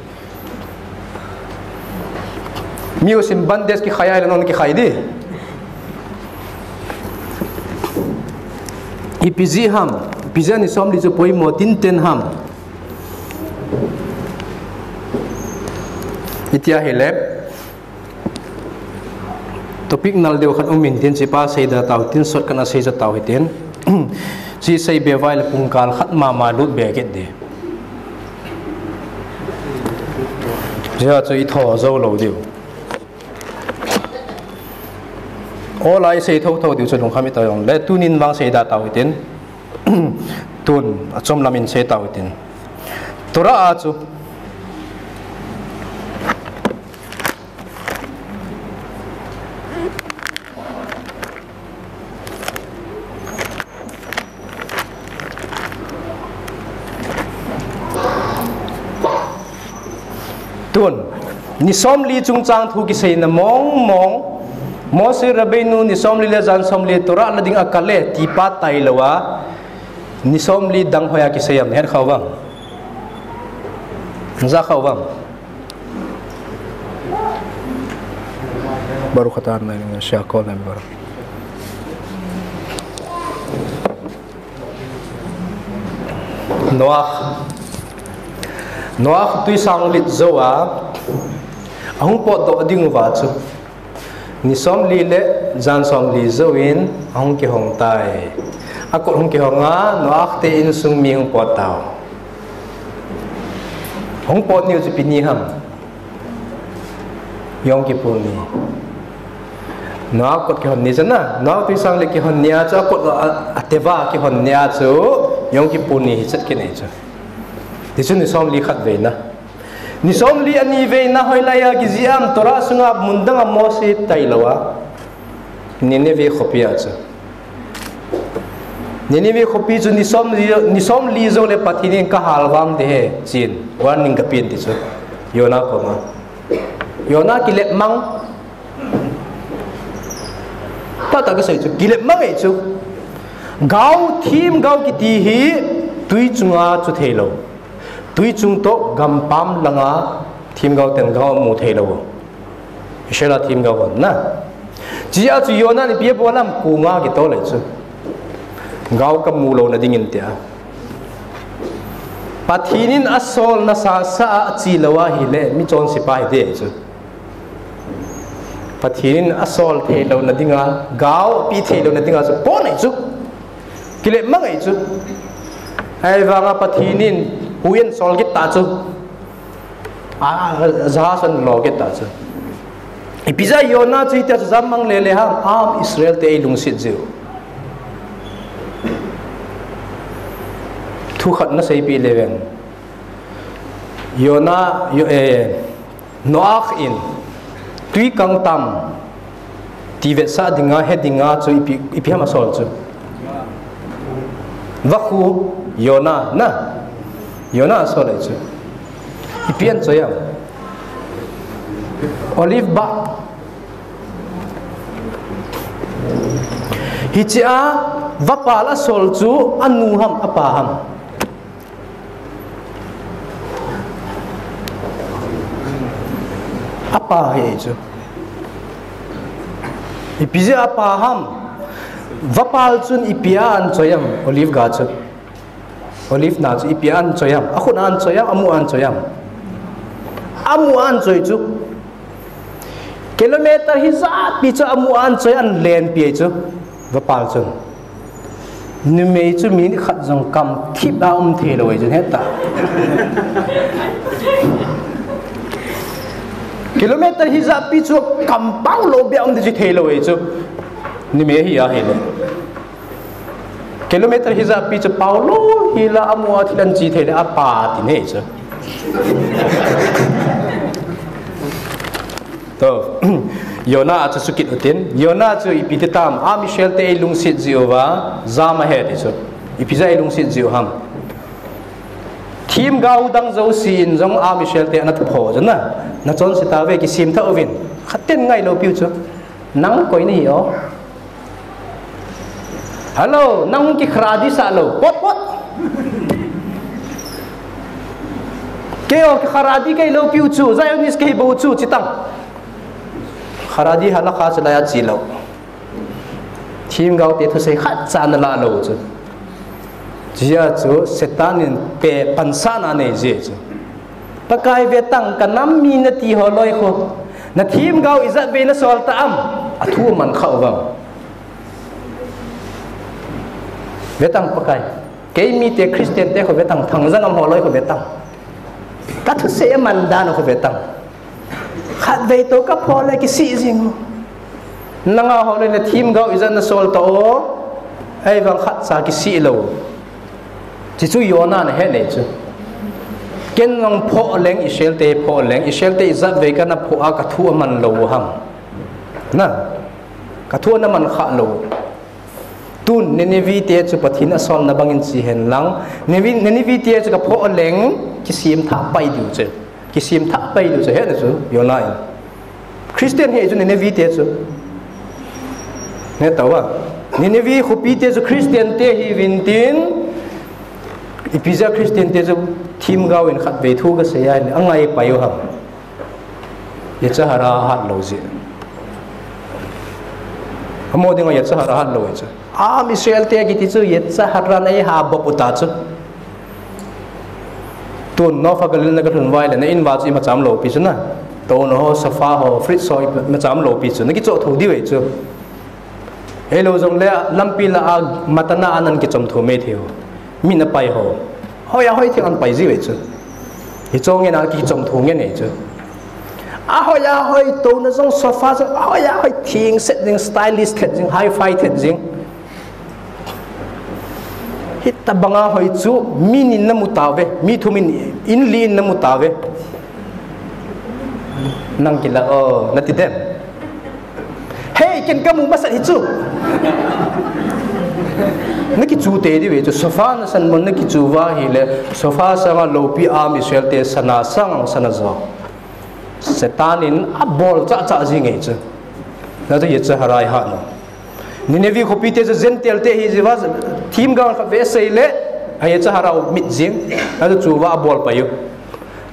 Mi jousen bandage kikhai ahile nang kikhai ding. Ipi jeh ham, ipi jeh a ni somli chu poimo tinten ham. Iti ahile, topic nal deu khat um in tin chupa seida tau tin shortcut a seida tau hitin. Chu seibe uva le pungkal khat mama lut be kit ding. Hijeh chun itho jou lou diu. Aw lai sei thotho diu chu lungkham ita jongle, tunin vang seida tau hitin. Tun, achom lam in sei tau hitin. Torah a chu. Tun, ni somli chungchang thu kiseina mong mong, Moshe Rabbeinu ni somli le jan somli Torah la ding a kal e tipa tailou a, ni somli dang hoiya kisei am, het kha uvem? Ja kha uvem? Baruch atah Adonai Eloheinu melech haolam. Noah. Noah tuisang lit jou a, ahung potdoh ding uva chu. Ni somli le jan somli jouvin ahung kihong tai. Akot hung kihong a, Noah te insung mi hung pot tau. Hung pot niu chu ipi ni ham? Yom Kippur ni. Noah kot kihon ni chu na, Noah tuisang le kihon ni a chu, akot a, a teva kihon ni a chu, Yom Kippur ni hichet kinei chu. Ti chu ni somli khat veina. Ni somli ani veina hoilai a kijih am, Torah sunga mun dang a Moshe tailou a. Nineveh khopi a chu. Nineveh khopi chu ni somli, ni somli jou le Pathen in kahal vam ding ahi, tin warning kapen ti chu. Jonah koma. Jonah kilep mang. Tata kasei chu, kilep mang ei chu. Gao, thim gao kiti hi tui chunga chu thei lou. Tui chung toh gampam langa thim gao ten gao mu thei lou. Israel a thim gao hon na. Chia chu Yona in ipi abol ham, kunga kitol ei chu. Gao kamu louna dingin tia. Pathen in asol nasa sa a achi lou ahile, mi chonse pa hite ei chu. Pathen in asol thei louna dinga, gao ape thei louna dinga chu pon ei chu. Kilep mang ei chu. Ahivanga Pathen in huiyin sol kit ta chu. A, a, jahaz ahin lo kit ta chu. Ipi jeh a Yona chu hitia chu jam mang lele ham, a Israel te eilungset jiu. Thu khat naseipeh le veng. Yona, Yo-, eh, Noah in tui kang tam ti vetsah dinga, he dinga chu ipi, ipi ham asol chu. Vakhu, Yona, na. Yona asol ei chu. Ipi ahin choi ham. Olive bah. Hichea vapal asol chu anu ham, apa ham. Apa hi chu. Ipi jeh a apa ham. Vapal chun ipi a ahin choi ham, olive ga chu. Olive na chu ipi a ahin choi ham. Akhut a ahin choi ham, amu a ahin choi ham. Amu a ahin choi chu. Kilometer hijat pi chu amu a ahin choi, ahin lenpi ei chu. Vapal chun. Numei chu minute khat jong kamthip a um thei lou ei chu, heta. Kilometer hijat pi chu kampao lou beh a um ding chu thei lou ei chu. Numei hi ahile. Kilometer hijat pi chu pao lou hila amu a thil ahin chi thei le apa ti nei chu. To, Yona a chu sukit utin. Yona chu ipi ti tam, a Israel te eilungset jiu va, jam ahi ti chu. Ipi jeh a eilungset jiu ham. Thim gao dang jouse in jong a Israel te ana thupho chu na. Nachonse tauve, kisim tha uvin. Khat ten ngai lou piu chu. Nang koi nahi o. Hello, nang kikharadi sah lou. Pot, pot. Kei o kikharadi kei lou piu chu. Zionist kei bou chu, chitang. Kharadi halakha chu laiya chi lou. Thim gao te thusei khat cha ana la lou chu. Chia chu Satan in pe pansahna nei ji chu. Pakai vetang ka nam mi nati ho loi khu. Na thim gao ijat vei nasol ta am. Athu man kha uvang. Vetang Pakai. Kei mite Christian te khu vetang thangjang am ho loi khu vetang. Ka thusei aman dan khu vetang. Khatvei toh kaphoh le kisih jing. Nanga ho le na thim gao ijat nasol ta o. Ahivang khat cha kisih lou. Chuchu Yona in ahe nei chu. Ken nang phoh leng, Israel te phoh leng, Israel te ijat vei kana phoh a kathu aman lou ham. Na. Kathu ana man kha lou. Tun Nineveh te chu Pathen asolna bangin chi hen lang. Nineveh, Nineveh te chu kaphoh leng, kisim tha pai diu chu. Kisim tha pai diu chu, hena chu, Yona in. Christian hi chu Nineveh te chu. Heta uva. Nineveh khopi te chu Christian te hiuvin tin. Ipi jeh a Christian te chu thim gao in khatvei thu kasei a, angai pai u ham. Yetzer hara hat lou jeh. Amo dinga Yetzer hara hat lou chu. Am Israel te kiti chu Yetzer hara in eiha bop u ta chu. Tun Nova Galil na kalhun uva ahile, na in uva chu imacham lou pi chu na. Touna ho, sofa ho, fridge ho, imacham lou pi chu. Na kichoh thou diu ahi chu. Hilou jongle, lampi lah a, matana a nan kichom thou mai thei u. Mi na pai ho. Hoi a hoi thei in pai jiu ahi chu. Hicho ngen a kichom thou ngen ahi chu. Ahoi ahoi, touna jong sofa jong, ahoi ahoi, thing set jing, stylish thet jing, hi-fi thet jing. Hitabanga hoi chu, mi ni in namu tauve, mi thum in, in li in namu tauve. Nang kila o, nati dem. Hei, ken kamu masat hi chu. Nakichu tei diu ve chu, sofa nasan mon nakichu uva ahile, sofa sanga loupi am Israel te sana sang ang sana jo. Satan in abol cha cha jing ahi chu. Na chu Yetzer hara ihat u. Nineveh khopite chu Gentile te ahi jeh uva, themgao khat vei asei le, ahi chu harau mit jing, achu chuva abol pai u.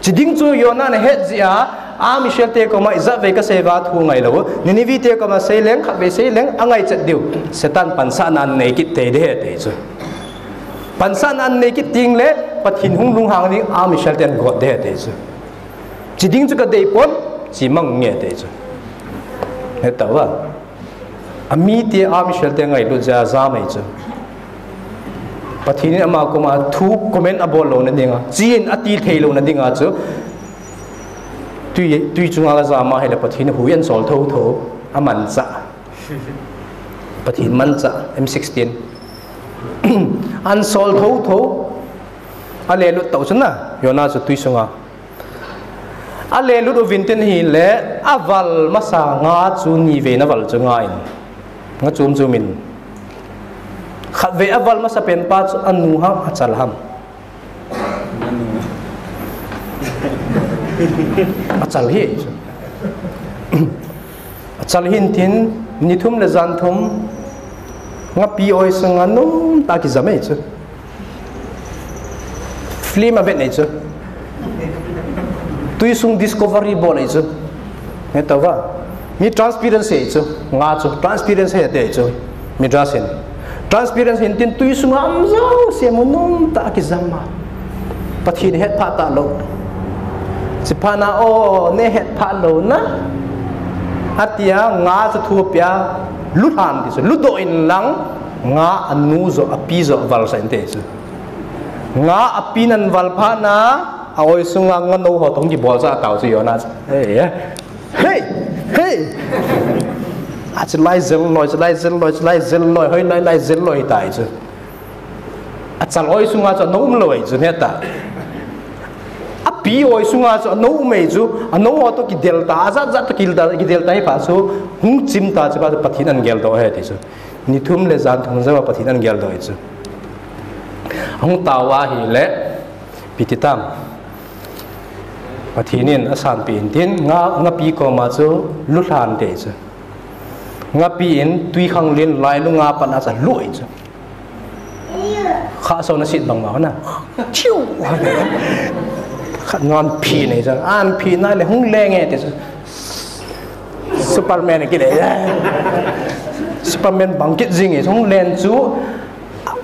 Chiding chu Jonah in ahet jeh a, a Israel te koma ijat vei kasei uva thu ngailou u. Nineveh te koma sei leng, khat vei sei leng, angaichat diu. Satan pansahna anei kit tei ding ahi ati chu. Pansahna anei kit teng le, Pathen hung lunghang ding, a Israel ten got ding ahi ati chu. Chiding chu kadei pon, chimang nge ati chu. Heta uva. Amite a Israel te ngailut jeh a jam ahi chu. Pathen in ama koma thu comment abol louna dinga, chin ati thei louna dinga chu. Tui, tui chunga la jam ahile Pathen hu in sol tho tho, amanchah. Pathen manchah, M sixteen. An sol tho tho, alelut tau chu na, Jonah chu tui sunga. Alelut uvin tin ahile, aval masa nga chu nivei na val chu nga in. Nga chum chum in. Khat vei aval masa pen pa chu anu ham, achal ham. Achal hi chu. Achal hin tin, ni thum le jan thum, ngapi oi sunga nom tah a kijam ahi chu. Film avet nei chu. Tui sung discovery bol nei chu. Heta uva. Mi transparency ahi chu. Nga chu transparency ahi ati chu. Midrash in. Transparency hin tin tui sunga um jouse mu nom tah a kijam a. Pathen hetphah talou. Chuphat na o, nei hetphah lou na. Atia nga chu thu apia, lulhan ati chu. Ludoh in lang, nga anu joh, api joh, valsah in ati chu. Nga api nan val phat na, a oi sunga nga nou ho toh kibolsah tau chu Jonah chu. Hei, hei. Hei. Achilai jel loi, chilai jel loi, chilai jel loi, hoi lai lai jel loi tai chu. Achal oi sunga chu anou um lou ahi chu heta. Api oi sunga chu anou um ahi chu, anou ho toh kidel ta, ajat jat toh kidel ta, kidel ta hi pha chu, hung chim ta chu pha chu Pathen in geldoh ahi ati chu. Ni thum le jan thum jouva Pathen in geldoh ahi chu. Hung tao ahile, ipi ti tam. Pathen in asanpeh in tin, nga, ngapi koma chu lulhan ati chu. Ngapi in tui khanglen lailunga pat a chu alu ahi chu. Kha so na sit bang ma na. Thiu. Khat ngan phi nei chu. An phi na le hung leng e ati chu. Superman kile. Superman bang kit jing e, hung len chu,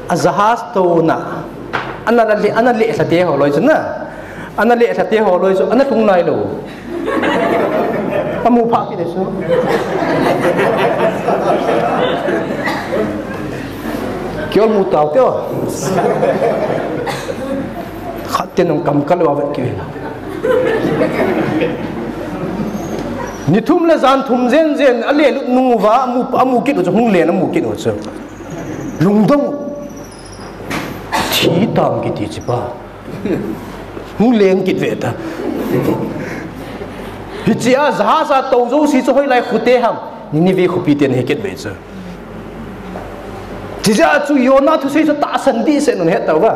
a jahaz touna. Ana le, ana le sa te ho loi chu na. Ana le sa te ho loi chu, ana lhung nailou. Amu pha kit e chu. Kiol mu tau te o. Khat te nung kam kal wa vet ki ve la. Ni thum le jan thum jen jen, alelut nung uva, amu, amu kit u chu, hung len amu kit u chu. Lungdong. Thi tam kiti chu pa. Hung leng kit ve ta. Hichea jahaz a tou jouse chu hoilai khote ham. Nineveh khopi ten hi kit ve chu. Chijeh a chu Jonah thusei chu tahsan dehset un het tauva.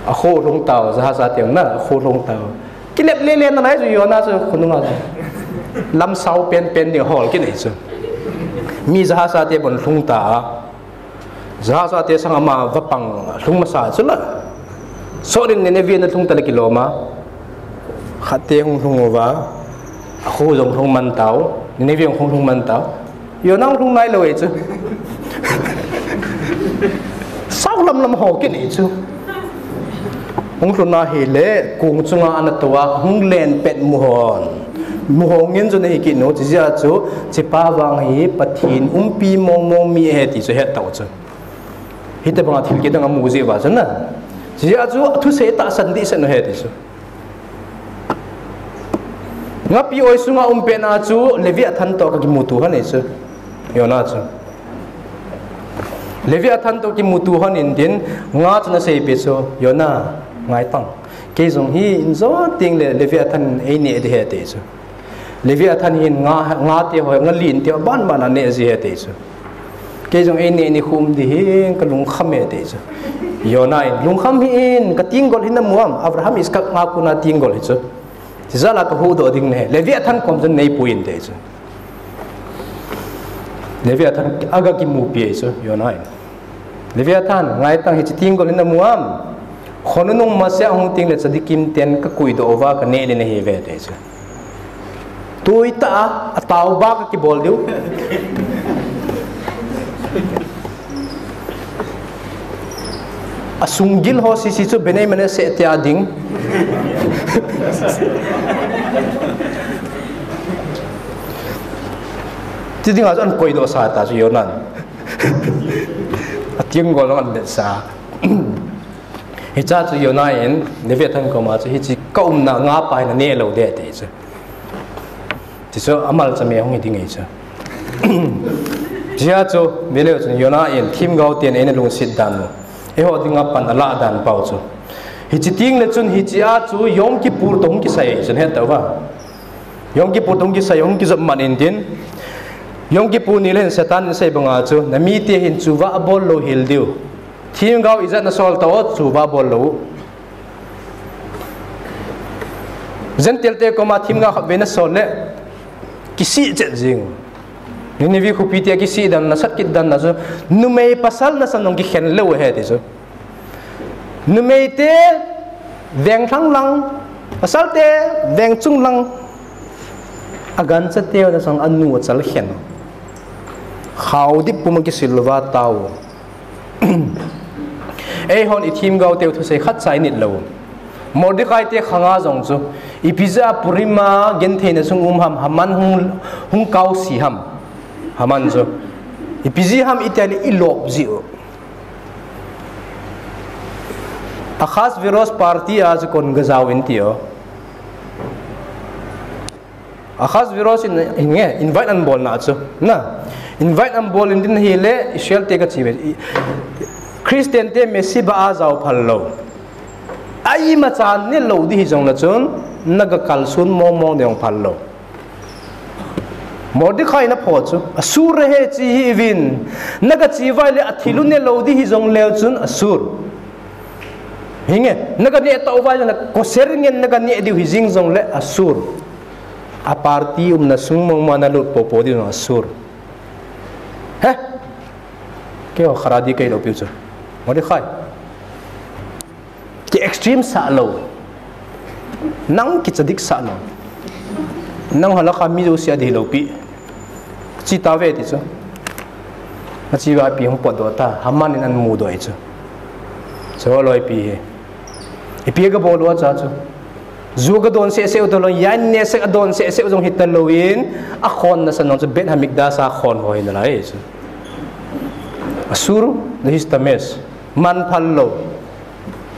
Akho lhung tau, jahaz a teng na, akho lhung tau. Kilep lele nalai chu Jonah chu khonunga chu. Lamsao penpen ding hol kinei chu. Mi jahaz a te bon lhung ta. Jahaz a te sang ama vapang lhung masa chu la. Soh din Nineveh na lhung ta le kilom a. Khat te hung lhung uva. Akho jong lhung man tau. Nineveh jong hung lhung man tau. Jonah hung lhung nailou e chu. Sao lam lam ho kinei chu. Hung lhun ahile, kong chunga ana tou a, hung len pet mu hon. Mu hon ngin chu nahi kit u, chijeh a chu, chepa vang hi Pathen umpi mong mong mi ahi ti chu het tau chu. Hitobanga thil kidang amu jeh uva chu na. Chijeh a chu, athusei tahsan dehset u ahi ti chu. Ngapi oi sunga um pet na chu, Leviathan toh kakimuto hon e chu. Jonah chu. Leviathan toh kimuto hon in tin, nga chu ana seipeh chu, Jonah, ngai tang. Kei jong hi injo teng le Leviathan in eineh ding ahi ati chu. Leviathan hin nga, nga te ho, nga lin te ho, ban ban a neh ji ahi ati chu. Kei jong eineh nikho um ding hi kalungkham e ati chu. Jonah in, lungkham hih in, katenggol hi namu am, Abraham, Isaac, nga kona tenggol hi chu. Tijat la kahuhdoh ding nahi, Leviathan kom chun neipui in ati chu. Leviathan aga kimupi e chu, Jonah in. Leviathan, ngaitang, hiche tenggol hi namu am? Khonung nung masa hung tengle chadikim ten kakoidoh uva kaneh le nahiuve, ati chu. Tuitah a, ataoba kakibol diu. Asunggil ho sese chu Bnei Menashe te a ding. Ti dinga chu ahin koidoh sa ta chu Jonah in. Atenggol jong ahin det sa. Hiche chu Jonah in Leviathan koma chu hiche kaumna ngapa hi naneh lou ding ati chu. Ti chu amalchame hung hi ding ahi chu. Hiche chu, veleu chun Jonah in themgao ten eina lungset dan u, eiho dinga pan alah dan pau chu. Hiche tengle chun hiche a chu Yom Kippur toh hung kisai ahi chun, hetauva. Yom Kippur toh hung kisai, hung kijop man intin. Yom Kippur nile hin Satan in asei banga chu, namite hin chuva abol lou hel diu. Themgao ijat nasol tao, chuva bol lou. Gentile te koma themgao khatvei nasol le kisih chet jing. Nineveh khopi te kisih dan, nasat kit dan na chu, numei pasal nasan jong kikhen lou ahi ti chu. Numei te veng lhang lang, pasal te veng chung lang, agancha teu nasang anu achal khen. Khao dip puma kisil louva tao. Eihon ithemgao teu thusei khatcha init lou. Mordecai te khanga jong chu, ipi jeh a Purim a gentheina sung um ham, Haman hung, hung kaose ham. Haman chu. Ipi jeh ham itile ilop jiu. Ahasuerus party a chu kon gajao in tiu. Ahasuerus in, in nge, invite anabol na chu. Na, invite anabol in tin ahile, Israel te kachi ve. I, Christian te Messiah a jao phal lou. Ai ma chan ne lou ding hijongle chun, naga kalson mong mong ding phal lou. Mordecai in aphoh chu, asur ahi chi hih uvin, naga chi uva ahile athil u ne lou ding hijongle chun asur. Hinge, naga neh tauva ahile kosher ngen naga neh diu hijing jongle asur. A party umna sung mong ma nalut popo diu asur. He? Keiho Haredi kahi lou piu chu. Mordecai. Ki extreme sah lou. Nang kichadik sah lou. Nang halakha mi jouse adih lou pi. Chi tave ti chu. Nachi uva ipi hung potdoh ta. Haman in anamudoh ahi chu. Chu loi ipi hi. Ipi gabol u ahi chu. Ju gadon seh seh u talou, yain nesek adon seh seh u jong hita louvin, akhonna san jong chu Beit Hamikdash a khon ho hi nalai chu. Asur, the his tames. Man phal lou.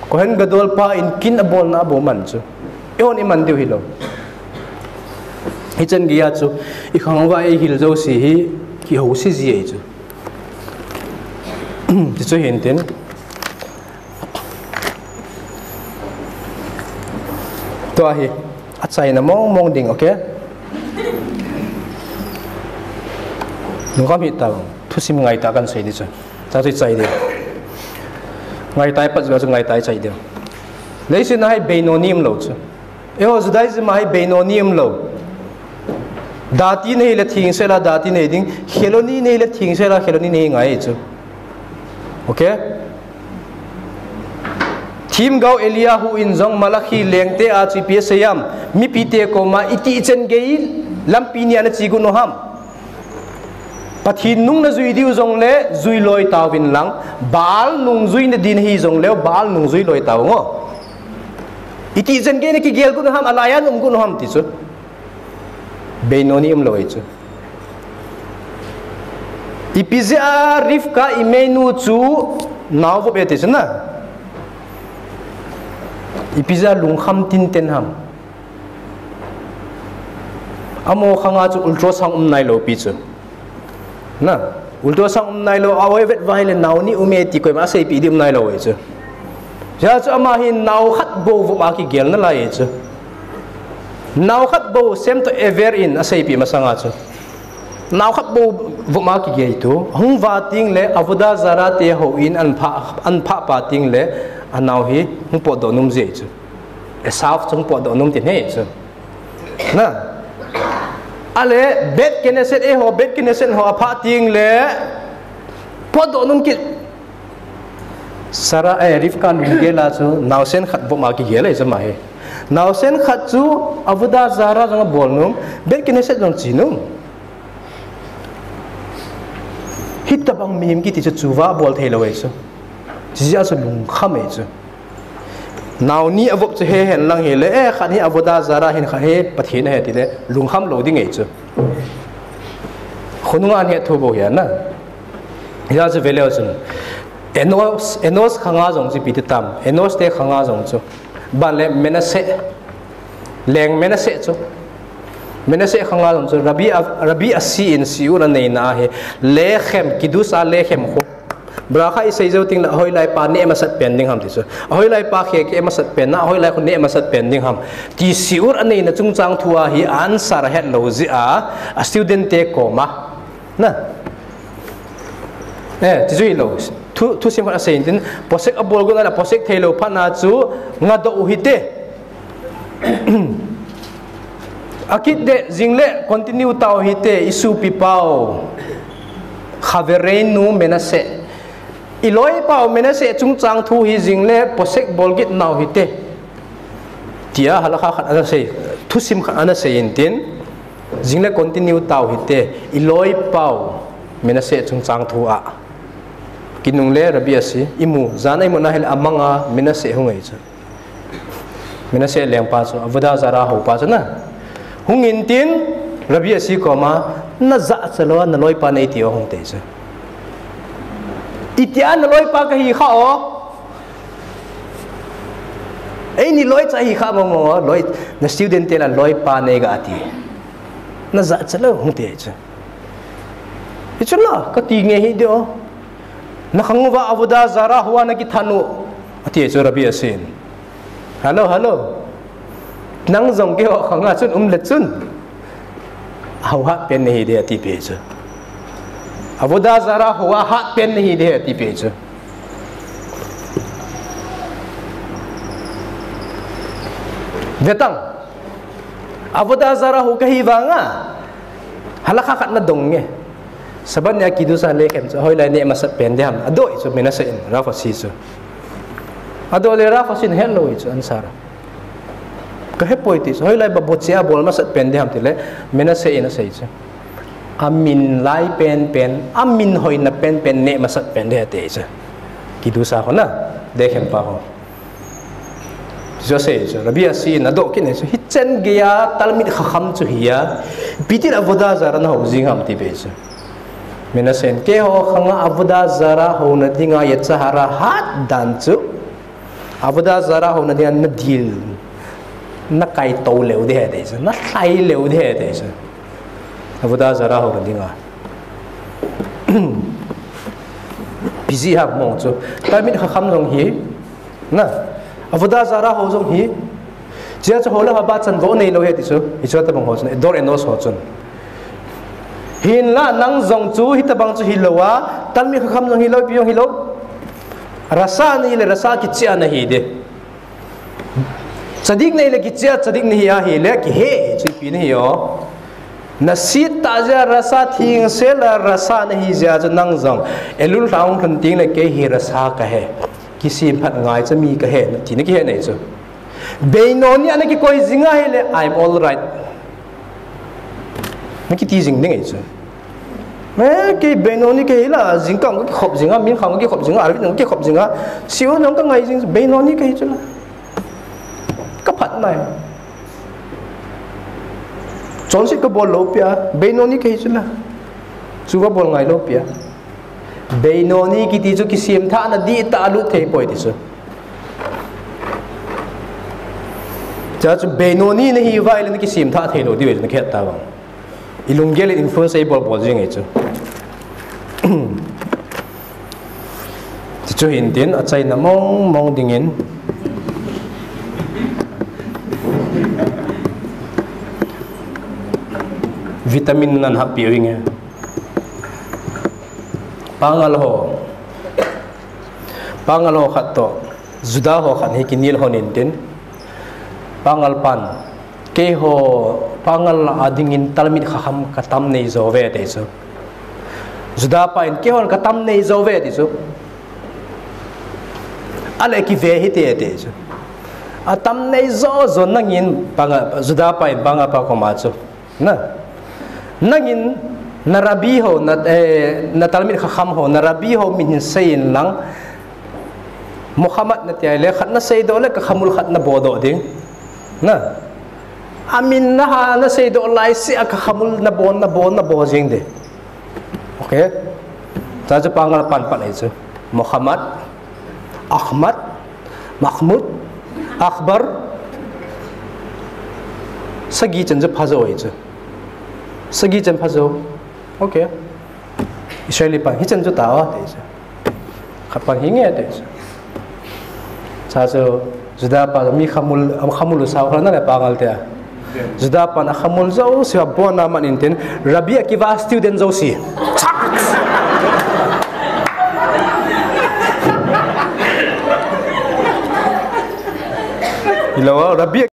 Kohen Gadol pa in kin abolna abol man chu. Eihon iman diu hilou. Hichan geiya chu, ikhang uva eihil jouse hi, kihouse ji ahi chu. Ti chu hintin. Tua hi, achaina mong mong ding, okay? Lungkham hih tau, thusim ngaitah kahin sei ding chu. Tua chu ichai ding. Ngaitah ipat jeh a chu ngaitah ichai ding. Leiset a hi Beinoni umlou chu. Eiho Judaism a hi Beinoni umlou. Dati nahi le thengsel a Dati nahi ding, Khiloni nahi le thengsel a Khiloni nahi ngai chu. Okay? Themgao Eliyahu in jong Malachi lengte a chu ipi asei ham, mipite koma itih chan gei lampi ni a nache got u ham. Pathen nung najui diu jongle jui loi tauvin lang, Baal nung jui nading nahi jongle Baal nung jui loi tau ngo. Itih chan gei nakigel got u ham, alai a naum got u ham ti chu. Beinoni umlou ahi chu. Ipi jeh a Rivka imeinu chu nao vop e ti chu na. Ipi jeh a lungkham tinten ham. Amaho khanga chu ultrasound um nailou pi chu. Na, ultrasound um nailou, a oi vet uva ahile nao ni um e ti koima aseipeh ding um nailou ahi chu. Hijeh chun ama hi nao khat bou vop a kigel nalai ahi chu. Nao khat bou Shem Tov Ever in aseipeh masanga chu. Nao khat bou vop a kigel tu. Hung va tengle Avodah Zarah te houin ahin phah, ahin phah pa tengle anao hi hung potdoh nom ji ahi chu. Esav chu hung potdoh nom ti ahi chu. Na. Ale, Bet Knesset, eh, ho, Bet Knesset ho, apha ting le, potdoh nung kit. Sarah, eh, Rivka lunggel a chu, naosen khat bou ma kigel e chu ma he. Naosen khat chu, Avodah Zarah jong abol nung, Bet Knesset jong che nung. Hitabang mihem kiti chu chuva bol thei lou e chu. Chijeh a chu lungkham e chu. Nao ni avop chu he hen lang hile, eh, khat hi Avodah Zarah hin khat hi Pathen ahi tile, lungkham lou ding e chu. Khonunga ahet thu bou hi ana. Hia chu veleu chun. Enos, Enos khanga jong chu ipi ti tam. Enos te khanga jong chu. Ban le Manasseh. Leng Manasseh chu. Manasseh khanga jong chu. Rabbi a, Rabbi Asi in shiur aneina ahi. Lechem, Kiddush HaLechem khu. Bracha isei jou teng le, ahoilai pa neh masat pen ding ham ti chu. Ahoilai pa khe keh masat pen na, ahoilai khu neh masat pen ding ham. Ti shiur aneina chungchang thu a hi answer ahet lou jeh a, a student te koma. Na. Eh, ti chu hilou. Thu, thusim khat asei intin, posek abol got na, posek thei lou phat na chu, ngadoh u hite. Akit de, jing le, continue tau hite, i sopipa u. Chavereinu Manasseh. I loipa u Manasseh chungchang thu hi jing le, posek bol kit nau hite. Tia halakha khat ana sei, thusim khat ana sei intin, jing le continue tau hite, i loipa u Manasseh chungchang thu a. Kinung le Rabbi Asi, imu, jan a imu na hile amanga Manasseh hung e chu. Manasseh lengpa chu, Avodah Zarah ho pa chu na. Hung intin, Rabbi Asi koma, na jachat lou, na loipa nei ti o hung te chu. Itia na loipa kahi kha o. Eini loi cha hi kha mong mong o, loi, na student te la loipa nei ga ti. Na jachat lou hung te chu. Hichu la, kati nge hi de o. Na khang uva Avodah Zarah hoa na kithan u. Ati chu Rabbi Asi in. Hello, hello. Nang jong keiho khanga chun um le chun. Hou hat pen nahi de ati pe chu. Avodah Zarah hoa hat pen nahi de ati pe chu. Vetang. Avodah Zarah ho kahi vanga. Halakha khat na dong nge. Sabbath nia Kiddush HaLechem chu, hoilai neh masat pen de ham. Adoh chu Manasseh in, Rav Asi chu. Adoh le Rav Asi in helou chu answer. Kahe poi ti chu, hoilai ba boche a bol masat pen de ham tile, Manasseh in asei chu. Amin lai pen pen, amin hoina pen pen neh masat pen de ati chu. Kiddush ho na, Lechem pa ho. Joseph chu, Rabbi Asi in adoh kit ne chu, hichan geiya Talmid Chacham chu hi a, ipi tin Avodah Zarah na hou jing ham ti pe chu. Manasseh in, keiho khanga Avodah Zarah houna dinga Yetzer Hara hat dan chu, Avodah Zarah houna dinga na dil, na kaitou leu de he ti chu, na lhai leu de he ti chu. Avodah Zarah houna dinga. Ipi jeh ham mong chu. Talmid Chacham jong hi, na, Avodah Zarah ho jong hi. Chea chu ho le ho ba chan vo nei lou he ti chu. Hichu tabang ho chun, Dor Enos ho chun. Hinla nang jong chu, hitabang chu hilou a, Talmid Chacham jong hilou, ipi jong hilou. Rasha nahi le, rasha kicheh a nahi de. Tzadik nahi le kicheh a, tzadik nahi ahile, kihe, chu ipi nahi o. Nasit tah jeh a rasha, thengsel a rasha nahi jeh a chu nang jong. Elul lha hung lhun teng le kei hi rasha kahi. Kisemphat ngaicha mi kahi, ti na kihe nei chu. Beinoni a na kikoi jing ahile, I'm all right. Na kiti jing ding ahi chu. Me kei Beinoni kahi la, jingkah ka kikhop jing a, mincha ka kikhop jing a, Arvit ka kikhop jing a, shiur jong ka ngai jing, Beinoni kahi chu la. Ka phat nai. Chonset ka bol lou pia, Beinoni kahi chu la. Tshuva bol ngai lou pia. Beinoni kiti chu kisem thah na dihtah a lut thei poi ti chu. Chua chu Beinoni nahi uva ahile na kisem thah thei lou diu ahi chu na kihet ta vang. I lunggel in influence ei bol bol jing ahi chu. Ti chu hin tin, achaina mong mong dingin vitamin nan hahpeh u hinge. Pangal ho. Pangal ho khat toh Juda ho khat hi kinel hon in tin. Pangal pan Keiho Pangal a dingin Talmid Chacham katam nei jo uve ati chu. Juda pa in keihon katam nei jo uve ati chu. Ale kive hite ati chu. Atam nei jo jo nangin Pangal, Juda pa in Pangal pa koma chu. Na. Nangin na rabbi ho, na, eh, na Talmid Chacham ho, na rabbi ho min hin seiyin lang. Muhammad nati ahile khat nasei doh le kakhamul khat nabodoh ding. Na. Amin naha nasei doh laisea kakhamul nabon, nabon, nabon jing ding. Okay. Chuche chu Pangal pan pan ahi chu. Muhammad, Ahmad, Mahmud, Akbar. Sagi chan chu phajo ahi chu. Sagi chan phajo. Okay. Israeli pan hichan chu tao ati chu. Khat pan hinge ati chu. Chuche chu Juda pa mi khamul, am khamul u sao kha nale Pangal te. Juda pan akhamul jouse abon a man intin, Rabbi Akiva student jouse. Hello, Rabbi